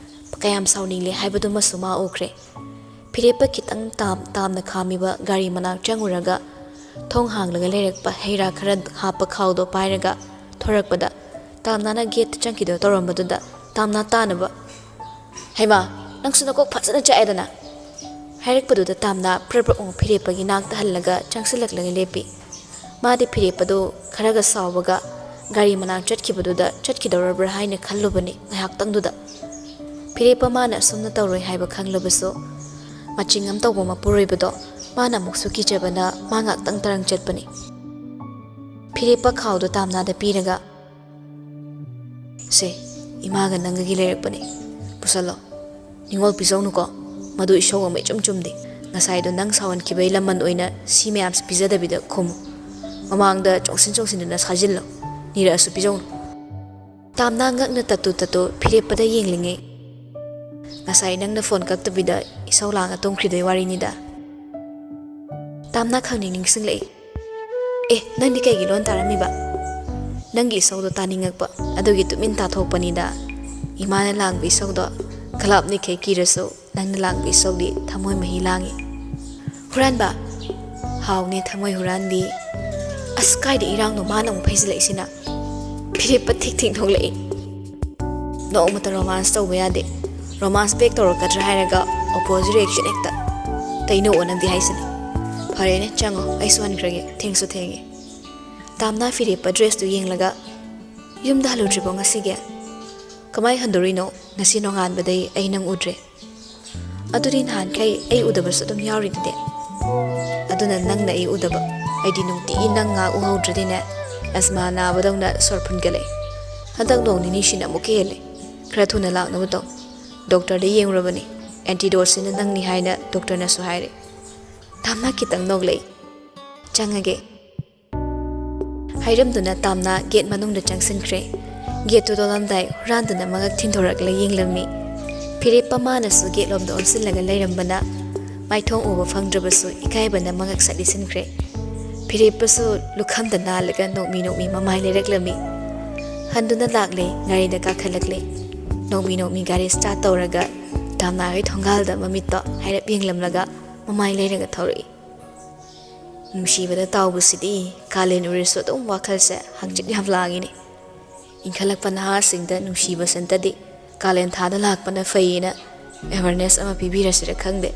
ꯀꯌꯥꯝ ꯁꯥꯎꯅꯤꯡꯂꯦ ꯍꯥꯏꯕꯗꯨꯃꯁꯨ ꯃꯥ ꯎꯈ꯭ꯔꯦ꯫ ꯐꯤꯔꯦꯞꯄ ꯈꯤꯇꯪ ꯇꯥꯝ ꯇꯥꯝꯅ ꯈꯥꯝꯃꯤꯕ ꯒꯥꯔꯤ ꯃꯅꯥꯛ ꯆꯪꯉꯨꯔꯒ ꯊꯣꯡ ꯍꯥꯡꯂꯒ ꯂꯩꯔꯛꯄ ꯍꯩ ꯔꯥ ꯈꯔ ꯍꯥꯞꯄ ꯈꯥꯎꯗꯣ ꯄꯥꯏꯔꯒ ꯊꯣꯔꯛꯄꯗ ꯇꯥꯝꯅꯥꯅ ꯒꯦꯠꯇ ꯆꯪꯈꯤꯗꯣ ꯇꯧꯔꯝꯕꯗꯨꯗ ꯇꯥꯝꯅꯥ ꯇꯥꯅꯕ, "ꯍꯩꯃꯥ, ꯅꯪꯁꯨ ꯅꯀꯣꯛ ꯐꯖꯅ ꯆꯥꯛꯑꯦꯗꯅ꯫ ꯍꯥꯏꯔꯛꯄꯗꯨꯗ ꯇꯥꯝꯅ ꯄ꯭ꯔꯞ ꯄ꯭ꯔꯞ ꯑꯃꯨꯛ ꯐꯤꯔꯦꯞꯄꯒꯤ ꯅꯥꯛꯇ ꯍꯜꯂꯒ ꯆꯪꯁꯤꯜꯂꯛꯂꯒ ꯂꯦꯞꯄꯤ꯫ ꯃꯥꯗꯤ ꯐꯤꯔꯦꯞꯄꯗꯨ ꯈꯔꯒ ꯁꯥꯎꯕꯒ ꯒꯥꯔꯤ ꯃꯅꯥꯛ ꯆꯠꯈꯤꯕꯗꯨꯗ ꯆꯠꯈꯤꯗꯧꯔꯕ꯭ꯔꯥ ꯍꯥꯏꯅ ꯈꯜꯂꯨꯕꯅꯤ ꯉꯥꯏꯍꯥꯛꯇꯪꯗꯨꯗ꯫ ꯐꯤꯔꯦꯞꯄ ꯃꯥꯅ ꯑꯁꯨꯝꯅ ꯇꯧꯔꯣꯏ ꯍꯥꯏꯕ ꯈꯪꯂꯕꯁꯨ, ꯃꯆꯤꯡ ꯑꯃ ꯇꯧꯕ ꯃꯄꯨꯔꯣꯏꯕꯗꯣ ꯃꯥꯅ ꯑꯃꯨꯛꯁꯨ ꯀꯤꯖꯕꯅ ꯃꯥ ꯉꯥꯛꯇꯪ ꯇꯔꯪ ꯆꯠꯄꯅꯤ꯫ ꯐꯤꯔꯦꯞꯄ ꯈꯥꯎꯗꯣ ꯇꯥꯝꯅꯥꯗ ꯄꯤꯔꯒ, "ꯁꯦ, ꯏꯃꯥꯒ ꯅꯪꯒꯒꯤ ꯂꯩꯔꯛꯄꯅꯦ, ꯄꯨꯁꯜꯂꯣ꯫ ꯅꯤꯡꯉꯣꯜ ꯄꯤꯖꯧꯅꯨꯀꯣ, ꯃꯗꯨ ꯏꯁꯧ ꯑꯃ ꯏꯆꯨꯝ ꯆꯨꯝꯗꯦ꯫ ꯉꯁꯥꯏꯗꯣ ꯅꯪ ꯁꯥꯎꯍꯟꯈꯤꯕꯩ ꯂꯃꯟ ꯑꯣꯏꯅ ꯁꯤ ꯃꯌꯥꯝꯁꯦ ꯄꯤꯖꯗꯕꯤꯗ ꯈꯨꯝꯃꯨ꯫ ꯃꯃꯥꯡꯗ ꯆꯣꯡꯁꯤꯟ ꯆꯣꯡꯁꯤꯟꯗꯨꯅ ꯁꯥꯖꯤꯜꯂꯣ, ꯅꯤꯔꯛꯑꯁꯨ ꯄꯤꯖꯧꯅꯨ꯫" ꯇꯥꯝꯅꯥ ꯉꯛꯅ ꯇꯠꯇꯨ ꯇꯠꯇꯨ ꯐꯤꯔꯦꯞꯄꯗ ꯌꯦꯡꯂꯤꯉꯩ, "ꯉꯁꯥꯏ ꯅꯪꯅ ꯐꯣꯟ ꯀꯛꯇꯕꯤꯗ ꯏꯁꯧ ꯂꯥꯡꯉ ꯇꯨꯝꯈ꯭ꯔꯤꯗꯣꯏ ꯋꯥꯔꯤꯅꯤꯗ꯫" ꯇꯥꯝꯅꯥ ꯈꯪꯅꯤꯡ ꯅꯤꯡꯁꯤꯡꯂꯛꯏ꯫ "ꯑꯦ, ꯅꯪꯗꯤ ꯀꯩꯒꯤ ꯂꯣꯟ ꯇꯥꯔꯝꯃꯤꯕ?" "ꯅꯪꯒꯤ ꯏꯁꯧꯗꯣ ꯇꯥꯅꯤꯡꯉꯛꯄ, ꯑꯗꯨꯒꯤ ꯇꯨꯃꯤꯟ ꯇꯥꯊꯣꯛꯄꯅꯤꯗ꯫ ꯏꯃꯥꯅ ꯂꯥꯡꯕ ꯏꯁꯧꯗꯣ ꯈꯂꯥꯞꯅꯤꯈꯩ ꯀꯤꯔꯁꯨ, ꯅꯪꯅ ꯂꯥꯡꯕ ꯏꯁꯧꯗꯤ ꯊꯃꯣꯏ ꯃꯍꯤ ꯂꯥꯡꯉꯤ꯫" "ꯍꯨꯔꯥꯟꯕ?" "ꯍꯥꯎꯅꯦ, ꯊꯃꯣꯏ ꯍꯨꯔꯥꯟꯕꯤ꯫" "ꯑꯁ, ꯀꯥꯏꯗ ꯏꯔꯥꯡꯅꯣ ꯃꯥꯅ ꯑꯃꯨꯛ ꯐꯩꯖꯤꯜꯂꯛꯏꯁꯤꯅ?" ꯐꯤꯔꯦꯞꯄ ꯊꯤꯛ ꯊꯤꯛ ꯅꯣꯛꯂꯛꯏ꯫ "ꯅꯣꯡꯃꯇ ꯔꯣꯃꯥꯟꯁ ꯇꯧꯕ ꯌꯥꯗꯦ꯫ ꯔꯣꯃꯥꯟꯁ ꯕꯦꯛ ꯇꯧꯔꯛꯀꯗ꯭ꯔꯥ ꯍꯥꯏꯔꯒ ꯑꯣꯄꯣꯖꯤꯠ ꯔꯤꯌꯦꯛꯁꯟ ꯍꯦꯛꯇ꯫ ꯀꯩꯅꯣ ꯅꯪꯗꯤ ꯍꯥꯏꯁꯤꯅꯤ꯫ ꯐꯔꯦꯅꯦ, ꯆꯪꯉꯣ, ꯑꯩꯁꯨ ꯍꯟꯈ꯭ꯔꯒꯦ, ꯊꯦꯡꯁꯨ ꯊꯦꯡꯉꯦ꯫" ꯇꯥꯝꯅꯥ ꯐꯤꯔꯦꯞꯄ ꯗ꯭ꯔꯦꯁꯇꯨ ꯌꯦꯡꯂꯒ, "ꯌꯨꯝꯗ ꯍꯜꯂꯨꯗ꯭ꯔꯤꯕꯣ ꯉꯁꯤꯒꯤ?" "ꯀꯃꯥꯏ ꯍꯟꯗꯣꯔꯤꯅꯣ? ꯉꯁꯤ ꯅꯣꯡꯉꯥꯟꯕꯗꯩ ꯑꯩ ꯅꯪ ꯎꯗ꯭ꯔꯦ꯫" "ꯑꯗꯨꯗꯤ ꯅꯍꯥꯟꯈꯩ ꯑꯩ ꯎꯗꯕꯁꯨ ꯑꯗꯨꯝ ꯌꯥꯎꯔꯤꯗꯨꯗꯤ?" "ꯑꯗꯨꯅ ꯅꯪꯅ ꯑꯩ ꯎꯗꯕ, ꯑꯩꯗꯤ ꯅꯨꯡꯇꯤꯒꯤ ꯅꯪ ꯉꯥꯏꯍꯥꯛ ꯎꯍꯧꯗ꯭ꯔꯗꯤꯅꯦ, ꯑꯦꯁꯃꯥ ꯅꯥꯕꯗꯧꯅ ꯁꯣꯔ ꯐꯨꯟꯒꯠꯂꯛꯑꯦ꯫ ꯍꯟꯗꯛ ꯅꯣꯡ ꯅꯤꯅꯤꯁꯤꯅ ꯑꯃꯨꯛꯀ ꯍꯦꯜꯂꯦ꯫ ꯈꯔ ꯊꯨꯅ ꯂꯥꯛꯅꯕ ꯇꯧ꯫ ꯗꯣꯛꯇꯔꯗ ꯌꯦꯡꯉꯨꯔꯕꯅꯤ, ꯑꯦꯟꯇꯤꯗꯣꯠꯁꯤꯅ ꯅꯪꯅꯤ ꯍꯥꯏꯅ ꯗꯣꯛꯇꯔꯅꯁꯨ ꯍꯥꯏꯔꯦ꯫" ꯇꯥꯝꯅꯥ ꯈꯤꯇꯪ ꯅꯣꯛꯂꯛꯏ꯫ "ꯆꯪꯉꯒꯦ꯫" ꯍꯥꯏꯔꯝꯗꯨꯅ ꯇꯥꯝꯅꯥ ꯒꯦꯠ ꯃꯅꯨꯡꯗ ꯆꯪꯁꯤꯟꯈ꯭ꯔꯦ꯫ ꯒꯦꯠꯇꯨ ꯂꯣꯜꯂꯝꯗꯥꯏ ꯍꯨꯔꯥꯟꯗꯨꯅ ꯃꯉꯛ ꯊꯤꯟꯗꯣꯔꯛꯂ ꯌꯦꯡꯂꯝꯃꯤ꯫ ꯐꯤꯔꯦꯞꯄ ꯃꯥꯅꯁꯨ ꯒꯦꯠꯂꯣꯝꯗ ꯑꯣꯟꯁꯤꯜꯂꯒ ꯂꯩꯔꯝꯕꯅ ꯃꯥꯏꯊꯣꯡ ꯎꯕ ꯐꯪꯗ꯭ꯔꯕꯁꯨ ꯏꯀꯥꯏꯕꯅ ꯃꯉꯛ ꯁꯠ ꯂꯤꯁꯤꯟꯈ꯭ꯔꯦ꯫ ꯐꯤꯔꯦꯞꯄꯁꯨ ꯂꯨꯈꯝꯗ ꯅꯥꯜꯂꯒ ꯅꯣꯛꯃꯤ ꯅꯣꯛꯃꯤ ꯃꯃꯥꯏ ꯂꯩꯔꯛꯂꯝꯃꯤ꯫ ꯍꯟꯗꯨꯅ ꯂꯥꯛꯂꯦ, ꯒꯥꯔꯤꯗ ꯀꯥꯈꯠꯂꯛꯂꯦ꯫ ꯅꯣꯛꯃꯤ ꯅꯣꯛꯃꯤ ꯒꯥꯔꯤ ꯁ꯭ꯇꯥꯔꯠ ꯇꯧꯔꯒ ꯇꯥꯝꯅꯥ ꯍꯣꯏ ꯊꯣꯡꯒꯥꯜꯗ ꯃꯃꯤꯠꯇꯣ ꯍꯥꯏꯔꯞ ꯌꯦꯡꯂꯝꯂꯒ ꯃꯃꯥꯏ ꯂꯩꯔꯒ ꯊꯧꯔꯛꯏ꯫ ꯅꯨꯡꯁꯤꯕꯗ ꯇꯥꯎꯕꯁꯤꯗꯤ ꯀꯥꯂꯦꯟ ꯑꯣꯏꯔꯁꯨ ꯑꯗꯨꯝ ꯋꯥꯈꯜꯁꯦ ꯍꯪꯆꯤꯠ ꯌꯥꯝ ꯂꯥꯡꯉꯤꯅꯦ꯫ ꯏꯟꯈꯠꯂꯛꯄ ꯅꯍꯥꯁꯤꯡꯗ ꯅꯨꯡꯁꯤꯕ ꯁꯦꯟꯇꯗꯤ ꯀꯥꯂꯦꯟ ꯊꯥꯗ ꯂꯥꯛꯄꯅ ꯐꯩꯌꯦꯅ ꯑꯦꯋꯥꯔꯅꯦꯁ ꯑꯃ ꯄꯤꯕꯤꯔꯁꯤꯔ ꯈꯪꯗꯦ꯫